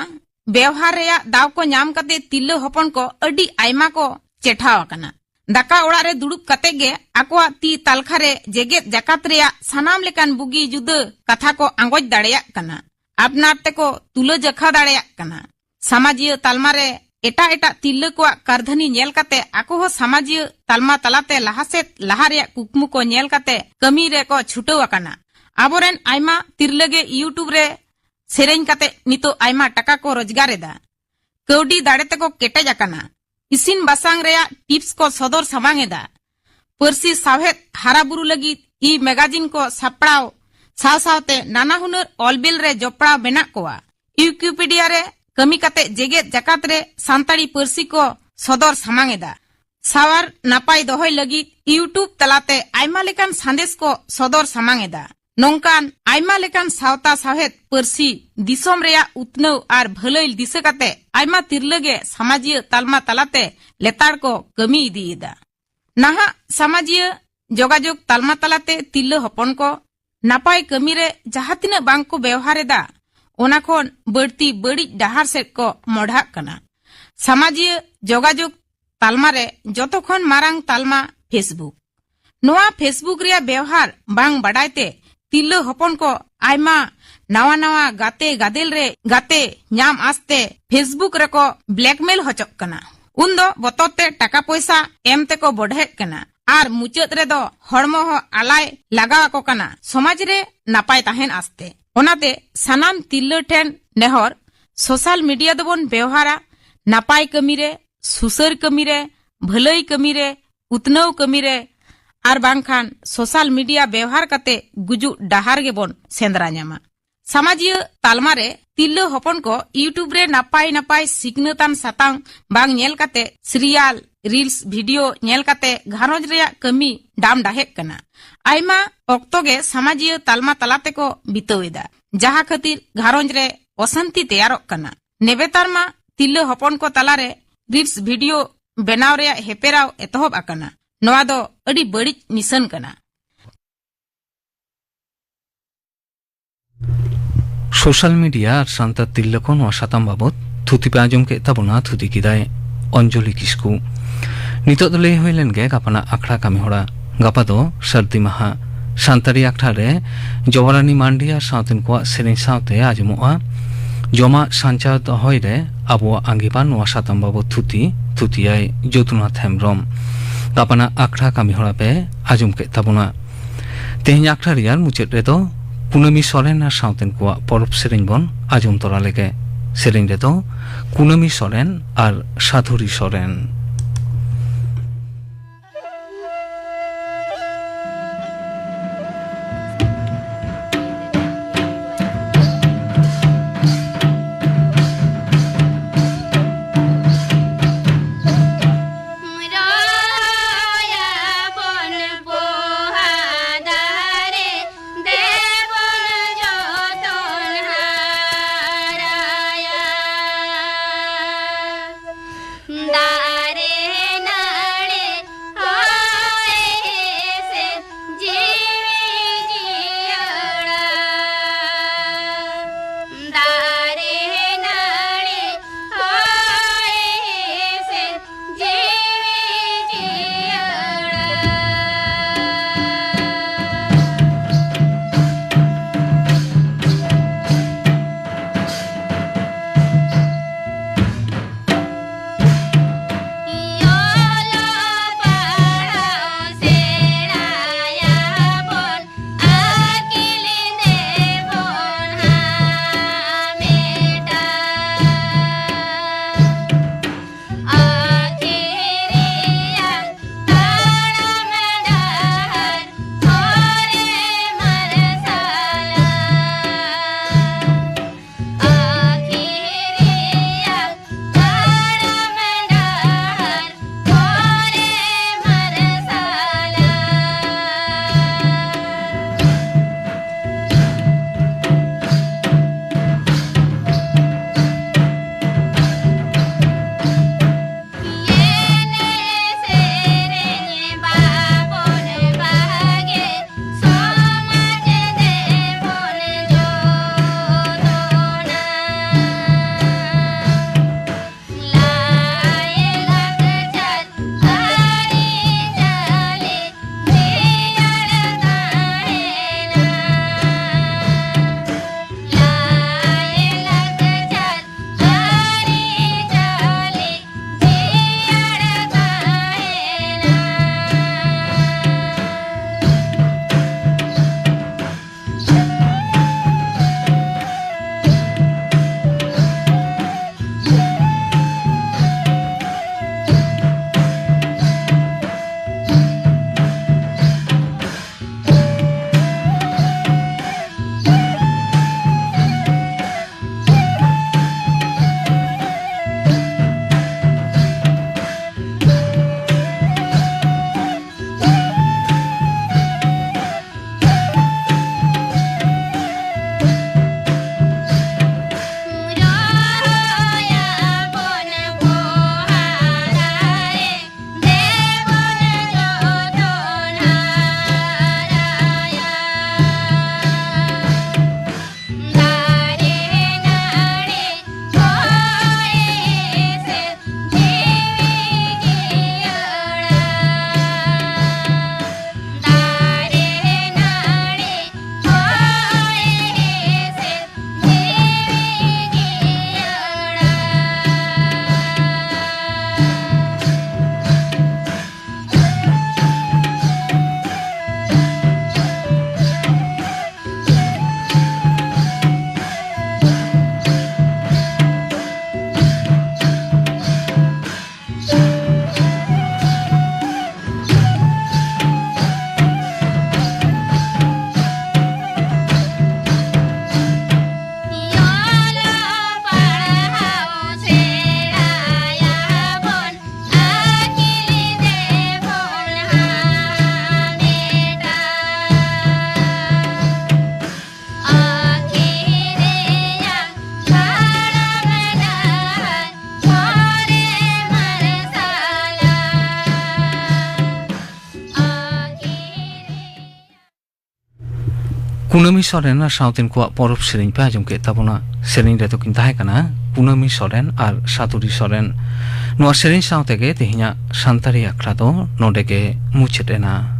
ᱵᱮᱣᱦᱟᱨ ᱨᱮᱭᱟᱜ ᱫᱟᱣ ᱠᱚ ᱧᱟᱢ ᱠᱟᱛᱮ ᱛᱤᱨᱞᱟᱹ ᱦᱚᱯᱚᱱ ᱠᱚ ᱟᱹᱰᱤ ᱟᱭᱢᱟ ᱠᱚ ᱪᱮᱴᱷᱟᱣ ᱟᱠᱟᱱᱟ᱾ ᱫᱟᱠᱟ ᱚᱲᱟᱜ ᱨᱮ ᱫᱩᱲᱩᱵ ᱠᱟᱛᱮ ᱜᱮ ᱟᱠᱚᱣᱟᱜ ᱛᱤ ᱛᱟᱞᱠᱷᱟ ᱨᱮ ᱡᱮᱜᱮᱛ ᱡᱟᱠᱟᱛ ᱨᱮᱭᱟᱜ ᱥᱟᱱᱟᱢ ᱞᱮᱠᱟᱱ ᱵᱩᱜᱤ ᱡᱩᱫᱟᱹ ᱠᱟᱛᱷᱟ ᱠᱚ ᱟᱸᱜᱚᱪ ᱫᱟᱲᱮᱭᱟᱜ ᱠᱟᱱᱟ, ᱟᱯᱱᱟᱨ ᱛᱮᱠᱚ ᱛᱩᱞᱟᱹ ᱡᱟᱠᱷᱟ ᱫᱟᱲᱮᱭᱟᱜ ᱠᱟᱱᱟ᱾ ᱥᱟᱢᱟᱡᱤᱭᱟᱹ ᱛᱟᱞᱢᱟ ᱨᱮ ᱮᱴᱟᱜ ᱮᱴᱟᱜ ᱛᱤᱨᱞᱟᱹ ᱠᱚᱣᱟᱜ ᱠᱟᱹᱨᱫᱷᱟᱹᱱᱤ ᱧᱮᱞ ᱠᱟᱛᱮ ᱟᱠᱚ ᱦᱚᱸ ᱥᱟᱢᱟᱡᱤᱭᱟᱹ ᱛᱟᱞᱢᱟ ᱛᱟᱞᱟᱛᱮ ᱞᱟᱦᱟ ᱥᱮᱫ ᱞᱟᱦᱟ ᱨᱮᱭᱟᱜ ᱠᱩᱠᱢᱩ ᱠᱚ ᱧᱮᱞ ᱠᱟᱛᱮ ᱠᱟᱹᱢᱤ ᱨᱮᱠᱚ ᱪᱷᱩᱴᱟᱹᱣ ᱟᱠᱟᱱᱟ᱾ ᱟᱵᱚᱨᱮᱱ ᱟᱭᱢᱟ ᱛᱤᱨᱞᱟᱹ ᱜᱮ YouTube ᱨᱮ ᱥᱮᱨᱮᱧ ᱠᱟᱛᱮ ᱱᱤᱛᱚᱜ ᱟᱭᱢᱟ ᱴᱟᱠᱟ ᱠᱚ ᱨᱳᱡᱽᱜᱟᱨ ᱮᱫᱟ᱾ ᱠᱟᱹᱣᱰᱤ ᱫᱟᱲᱮ ᱛᱮᱠᱚ ᱠᱮᱴᱮᱡ ᱟᱠᱟᱱᱟ᱾ ᱤᱥᱤᱱ ᱵᱟᱥᱟᱝ ᱨᱮᱭᱟᱜ tips ᱠᱚ ᱥᱚᱫᱚᱨ ᱥᱟᱢᱟᱝ ᱮᱫᱟ᱾ ᱯᱟᱹᱨᱥᱤ ᱥᱟᱶᱦᱮᱫ ᱦᱟᱨᱟ ᱵᱩᱨᱩ ᱞᱟᱹᱜᱤᱫ e-magazine ᱠᱚ ᱥᱟᱯᱲᱟᱣ ᱥᱟᱶ ᱥᱟᱶᱛᱮ ᱱᱟᱱᱟ ᱦᱩᱱᱟᱹᱨ ᱚᱞᱵᱤᱞ ᱨᱮ ᱡᱚᱯᱲᱟᱣ ᱢᱮᱱᱟᱜ ᱠᱚᱣᱟ᱾ Wikipedia ᱨᱮ ᱠᱟᱹᱢᱤ ᱠᱟᱛᱮ ᱡᱮᱜᱮᱛ ᱡᱟᱠᱟᱛ ᱨᱮ ᱥᱟᱱᱛᱟᱲᱤ ᱯᱟᱹᱨᱥᱤ ᱠᱚ ᱥᱚᱫᱚᱨ ᱥᱟᱢᱟᱝ ᱮᱫᱟ᱾ ᱥᱟᱶᱟᱨ ᱱᱟᱯᱟᱭ ᱫᱚᱦᱚᱭ ᱞᱟᱹᱜᱤᱫ YouTube ᱛᱟᱞᱟᱛᱮ ᱟᱭᱢᱟ ᱞᱮᱠᱟᱱ ᱥᱟᱸᱫᱮᱥ ᱠᱚ ᱥᱚᱫᱚᱨ ᱥᱟᱢᱟᱝ ᱮᱫᱟ᱾ ᱱᱚᱝᱠᱟᱱ ᱟᱭᱢᱟ ᱞᱮᱠᱟᱱ ᱥᱟᱶᱛᱟ ᱥᱟᱶᱦᱮᱫ ᱯᱟᱹᱨᱥᱤ ᱫᱤᱥᱚᱢ ᱨᱮᱭᱟᱜ ᱩᱛᱱᱟᱹᱣ ᱟᱨ ᱵᱷᱟᱹᱞᱟᱹᱭ ᱫᱤᱥᱟᱹ ᱠᱟᱛᱮ ᱟᱭᱢᱟ ᱛᱤᱨᱞᱟᱹ ᱜᱮ ᱥᱟᱢᱟᱡᱤᱭᱟᱹ ᱛᱟᱞᱢᱟ ᱛᱟᱞᱟᱛᱮ ᱞᱮᱛᱟᱲ ᱠᱚ ᱠᱟᱹᱢᱤ ᱤᱫᱤᱭᱮᱫᱟ᱾ ᱱᱟᱦᱟᱜ ᱥᱟᱢᱟᱡᱤᱭᱟᱹ ᱡᱳᱜᱟᱡᱳᱜᱽ ᱛᱟᱞᱢᱟ ᱛᱟᱞᱟᱛᱮ ᱛᱤᱨᱞᱟᱹ ᱦᱚᱯᱚᱱ ᱠᱚ ᱱᱟᱯᱟᱭ ᱠᱟᱹᱢᱤ ᱨᱮ ᱡᱟᱦᱟᱸ ᱛᱤᱱᱟᱹᱜ ᱵᱟᱝ ᱠᱚ ᱵᱮᱣᱦᱟᱨ ᱮᱫᱟ, ᱚᱱᱟ ᱠᱷᱚᱱ ᱵᱟᱹᱲᱛᱤ ᱵᱟᱹᱲᱤᱡ ᱰᱟᱦᱟᱨ ᱥᱮᱫ ᱠᱚ ᱢᱚᱰᱷᱟᱜ ᱠᱟᱱᱟ᱾ ᱥᱟᱢᱟᱡᱤᱭᱟᱹ ᱡᱳᱜᱟᱡᱳᱜᱽ ᱛᱟᱞᱢᱟ ᱨᱮ ᱡᱚᱛᱚ ᱠᱷᱚᱱ ᱢᱟᱨᱟᱝ ᱛᱟᱞᱢᱟ Facebook᱾ ᱱᱚᱣᱟ Facebook ᱨᱮᱭᱟᱜ ᱵᱮᱣᱦᱟᱨ ᱵᱟᱝ ᱵᱟᱰᱟᱭ ᱛᱮ ᱛᱤᱨᱞᱟᱹ ᱦᱚᱯᱚᱱ ᱠᱚ ᱟᱭᱢᱟ ᱱᱟᱣᱟ ᱱᱟᱣᱟ ᱜᱟᱛᱮ ᱜᱟᱫᱮᱞ ᱨᱮ ᱜᱟᱛᱮ ᱧᱟᱢ ᱟᱥᱛᱮ Facebook ᱨᱮᱠᱚ blackmail ᱦᱚᱪᱚᱜ ᱠᱟᱱᱟ᱾ ᱩᱱᱫᱚ ᱵᱚᱛᱚᱨ ᱛᱮ ᱴᱟᱠᱟ ᱯᱚᱭᱥᱟ ᱮᱢ ᱛᱮᱠᱚ ᱵᱚᱰᱦᱮᱜ ᱠᱟᱱᱟ ᱟᱨ ᱢᱩᱪᱟᱹᱫ ᱨᱮᱫᱚ ᱦᱚᱲᱢᱚ ᱦᱚᱸ ᱟᱞᱟᱭ ᱞᱟᱜᱟᱣ ᱟᱠᱚ ᱠᱟᱱᱟ ᱥᱚᱢᱟᱡᱽ ᱨᱮ ᱱᱟᱯᱟᱭ ᱛᱟᱦᱮᱱ ᱟᱥᱛᱮ᱾ ᱚᱱᱟᱛᱮ ᱥᱟᱱᱟᱢ ᱛᱤᱨᱞᱟᱹ ᱴᱷᱮᱱ ᱱᱮᱦᱚᱨ, social media ᱫᱚᱵᱚᱱ ᱵᱮᱣᱦᱟᱨᱟ ᱱᱟᱯᱟᱭ ᱠᱟᱹᱢᱤ ᱨᱮ, ᱥᱩᱥᱟᱹᱨ ᱠᱟᱹᱢᱤ ᱨᱮ, ᱵᱷᱟᱹᱞᱟᱹᱭ ᱠᱟᱹᱢᱤ ᱨᱮ, ᱩᱛᱱᱟᱹᱣ ᱠᱟᱹᱢᱤ ᱨᱮ, ᱟᱨ ᱵᱟᱝᱠᱷᱟᱱ social media ᱵᱮᱣᱦᱟᱨ ᱠᱟᱛᱮ ᱜᱩᱡᱩᱜ ᱰᱟᱦᱟᱨ ᱜᱮᱵᱚᱱ ᱥᱮᱸᱫᱽᱨᱟ ᱧᱟᱢᱟ᱾ ᱥᱟᱢᱟᱡᱤᱭᱟᱹ ᱛᱟᱞᱢᱟ ᱨᱮ ᱛᱤᱨᱞᱟᱹ ᱦᱚᱯᱚᱱ ᱠᱚ YouTube ᱨᱮ ᱱᱟᱯᱟᱭ ᱱᱟᱯᱟᱭ ᱥᱤᱠᱷᱱᱟᱹᱛᱟᱱ ᱥᱟᱛᱟᱢ ᱵᱟᱝ ᱧᱮᱞ ᱠᱟᱛᱮ serial, ᱨᱤᱞᱥ ᱵᱷᱤᱰᱤᱭᱳ ᱧᱮᱞ ᱠᱟᱛᱮ ᱜᱷᱟᱨᱚᱸᱡᱽ ᱨᱮᱭᱟᱜ ᱠᱟᱹᱢᱤ ᱰᱟᱢ ᱰᱟᱦᱮᱜ ᱠᱟᱱᱟ᱾ ᱟᱭᱢᱟ ᱚᱠᱛᱚ ᱜᱮ ᱥᱟᱢᱟᱡᱤᱭᱟᱹ ᱛᱟᱞᱢᱟ ᱛᱟᱞᱟ ᱛᱮᱠᱚ ᱵᱤᱛᱟᱹᱣ ᱮᱫᱟ, ᱡᱟᱦᱟᱸ ᱠᱷᱟᱹᱛᱤᱨ ᱜᱷᱟᱨᱚᱸᱡᱽ ᱨᱮ ᱚᱥᱟᱱᱛᱤ ᱛᱮᱭᱟᱨᱚᱜ ᱠᱟᱱᱟ᱾ ᱱᱮᱵᱮᱛᱟᱨ ᱢᱟ ᱛᱤᱨᱞᱟᱹ ᱦᱚᱯᱚᱱ ᱠᱚ ᱛᱟᱞᱟᱨᱮ ᱨᱤᱞᱥ ᱵᱷᱤᱰᱤᱭᱳ ᱵᱮᱱᱟᱣ ᱨᱮᱭᱟᱜ ᱦᱮᱯᱮᱨᱟᱣ ᱮᱛᱚᱦᱚᱵ ᱟᱠᱟᱱᱟ᱾ ᱱᱚᱣᱟ ᱫᱚ ᱟᱹᱰᱤ ᱵᱟᱹᱲᱤᱡ ᱱᱤᱥᱟᱹᱱ ᱠᱟᱱᱟ᱾ ᱥᱳᱥᱟᱞ ᱢᱤᱰᱤᱭᱟ ᱟᱨ ᱥᱟᱱᱛᱟᱲ ᱛᱤᱨᱞᱟᱹ ᱠᱚ ᱱᱚᱣᱟ ᱥᱟᱛᱟᱢ ᱵᱟᱵᱚᱛ ᱛᱷᱩᱛᱤ ᱯᱮ ᱟᱸᱡᱚᱢ ᱠᱮᱫ ᱛᱟᱵᱚᱱᱟ᱾ ᱛᱷᱩᱛᱤ ᱠᱮᱫᱟᱭ ᱚᱧᱡᱚᱞᱤ ᱠᱤᱥᱠᱩ᱾ ᱱᱤᱛᱚᱜ ᱫᱚ ᱞᱟᱹᱭ ᱦᱩᱭ ᱞᱮᱱ ᱜᱮ ᱜᱟᱯᱟᱱᱟᱜ ᱟᱠᱷᱲᱟ ᱠᱟᱹᱢᱤ ᱦᱚᱨᱟ᱾ ᱜᱟᱯᱟ ᱫᱚ ᱥᱟᱹᱨᱫᱤ ᱢᱟᱦᱟ᱾ ᱥᱟᱱᱛᱟᱲᱤ ᱟᱠᱷᱲᱟ ᱨᱮ ᱡᱚᱵᱟᱨᱟᱱᱤ ᱢᱟᱱᱰᱤ ᱟᱨ ᱥᱟᱶᱛᱮᱱ ᱠᱚᱣᱟᱜ ᱥᱮᱨᱮᱧ ᱥᱟᱶᱛᱮ ᱟᱸᱡᱚᱢᱚᱜᱼᱟ ᱡᱚᱢᱟᱜ ᱥᱟᱧᱪᱟᱣ ᱫᱚᱦᱚᱭ ᱨᱮ ᱟᱵᱚᱣᱟᱜ ᱟᱸᱜᱤᱵᱷᱟᱨ ᱱᱚᱣᱟ ᱥᱟᱛᱟᱢ ᱵᱟᱵᱚᱛ ᱛᱷᱩᱛᱤ᱾ ᱛᱷᱩᱛᱤᱭᱟᱭ ᱡᱚᱫᱩᱱᱟᱛᱷ ᱦᱮᱢᱵᱽᱨᱚᱢ᱾ ᱜᱟᱯᱟᱱᱟᱜ ᱟᱠᱷᱲᱟ ᱠᱟᱹᱢᱤ ᱦᱚᱨᱟ ᱯᱮ ᱟᱸᱡᱚᱢ ᱠᱮᱫ ᱛᱟᱵᱚᱱᱟ᱾ ᱛᱮᱦᱮᱧ ᱟᱠᱷᱲᱟ ᱨᱮᱭᱟᱜ ᱢᱩᱪᱟᱹᱫ ᱨᱮᱫᱚ ᱠᱩᱱᱟᱹᱢᱤ ᱥᱚᱨᱮᱱ ᱟᱨ ᱥᱟᱶᱛᱮᱱ ᱠᱚᱣᱟᱜ ᱯᱚᱨᱚᱵᱽ ᱥᱮᱨᱮᱧ ᱵᱚᱱ ᱟᱸᱡᱚᱢ ᱛᱚᱨᱟ ᱞᱮᱜᱮ᱾ ᱥᱮᱨᱮᱧ ᱨᱮᱫᱚ ᱠᱩᱱᱟᱹᱢᱤ ᱥᱚᱨᱮᱱ ᱟᱨ ᱥᱟᱫᱷᱩᱨᱤ ᱥᱚᱨᱮᱱ᱾ ᱠᱩᱱᱟᱹᱢᱤ ᱥᱚᱨᱮᱱ ᱟᱨ ᱥᱟᱶᱛᱮᱱ ᱠᱚᱣᱟᱜ ᱯᱚᱨᱚᱵᱽ ᱥᱮᱨᱮᱧ ᱯᱮ ᱟᱸᱡᱚᱢ ᱠᱮᱫ ᱛᱟᱵᱚᱱᱟ᱾ ᱥᱮᱨᱮᱧ ᱨᱮᱫᱚ ᱠᱤᱱ ᱛᱟᱦᱮᱸ ᱠᱟᱱᱟ ᱠᱩᱱᱟᱹᱢᱤ ᱥᱚᱨᱮᱱ ᱟᱨ ᱥᱟᱹᱛᱩᱨᱤ ᱥᱚᱨᱮᱱ᱾ ᱱᱚᱣᱟ ᱥᱮᱨᱮᱧ ᱥᱟᱶ ᱛᱮᱜᱮ ᱛᱮᱦᱮᱧᱟᱜ ᱥᱟᱱᱛᱟᱲᱤ ᱟᱠᱷᱲᱟ ᱫᱚ ᱱᱚᱰᱮ ᱜᱮ ᱢᱩᱪᱟᱹᱫ ᱮᱱᱟ᱾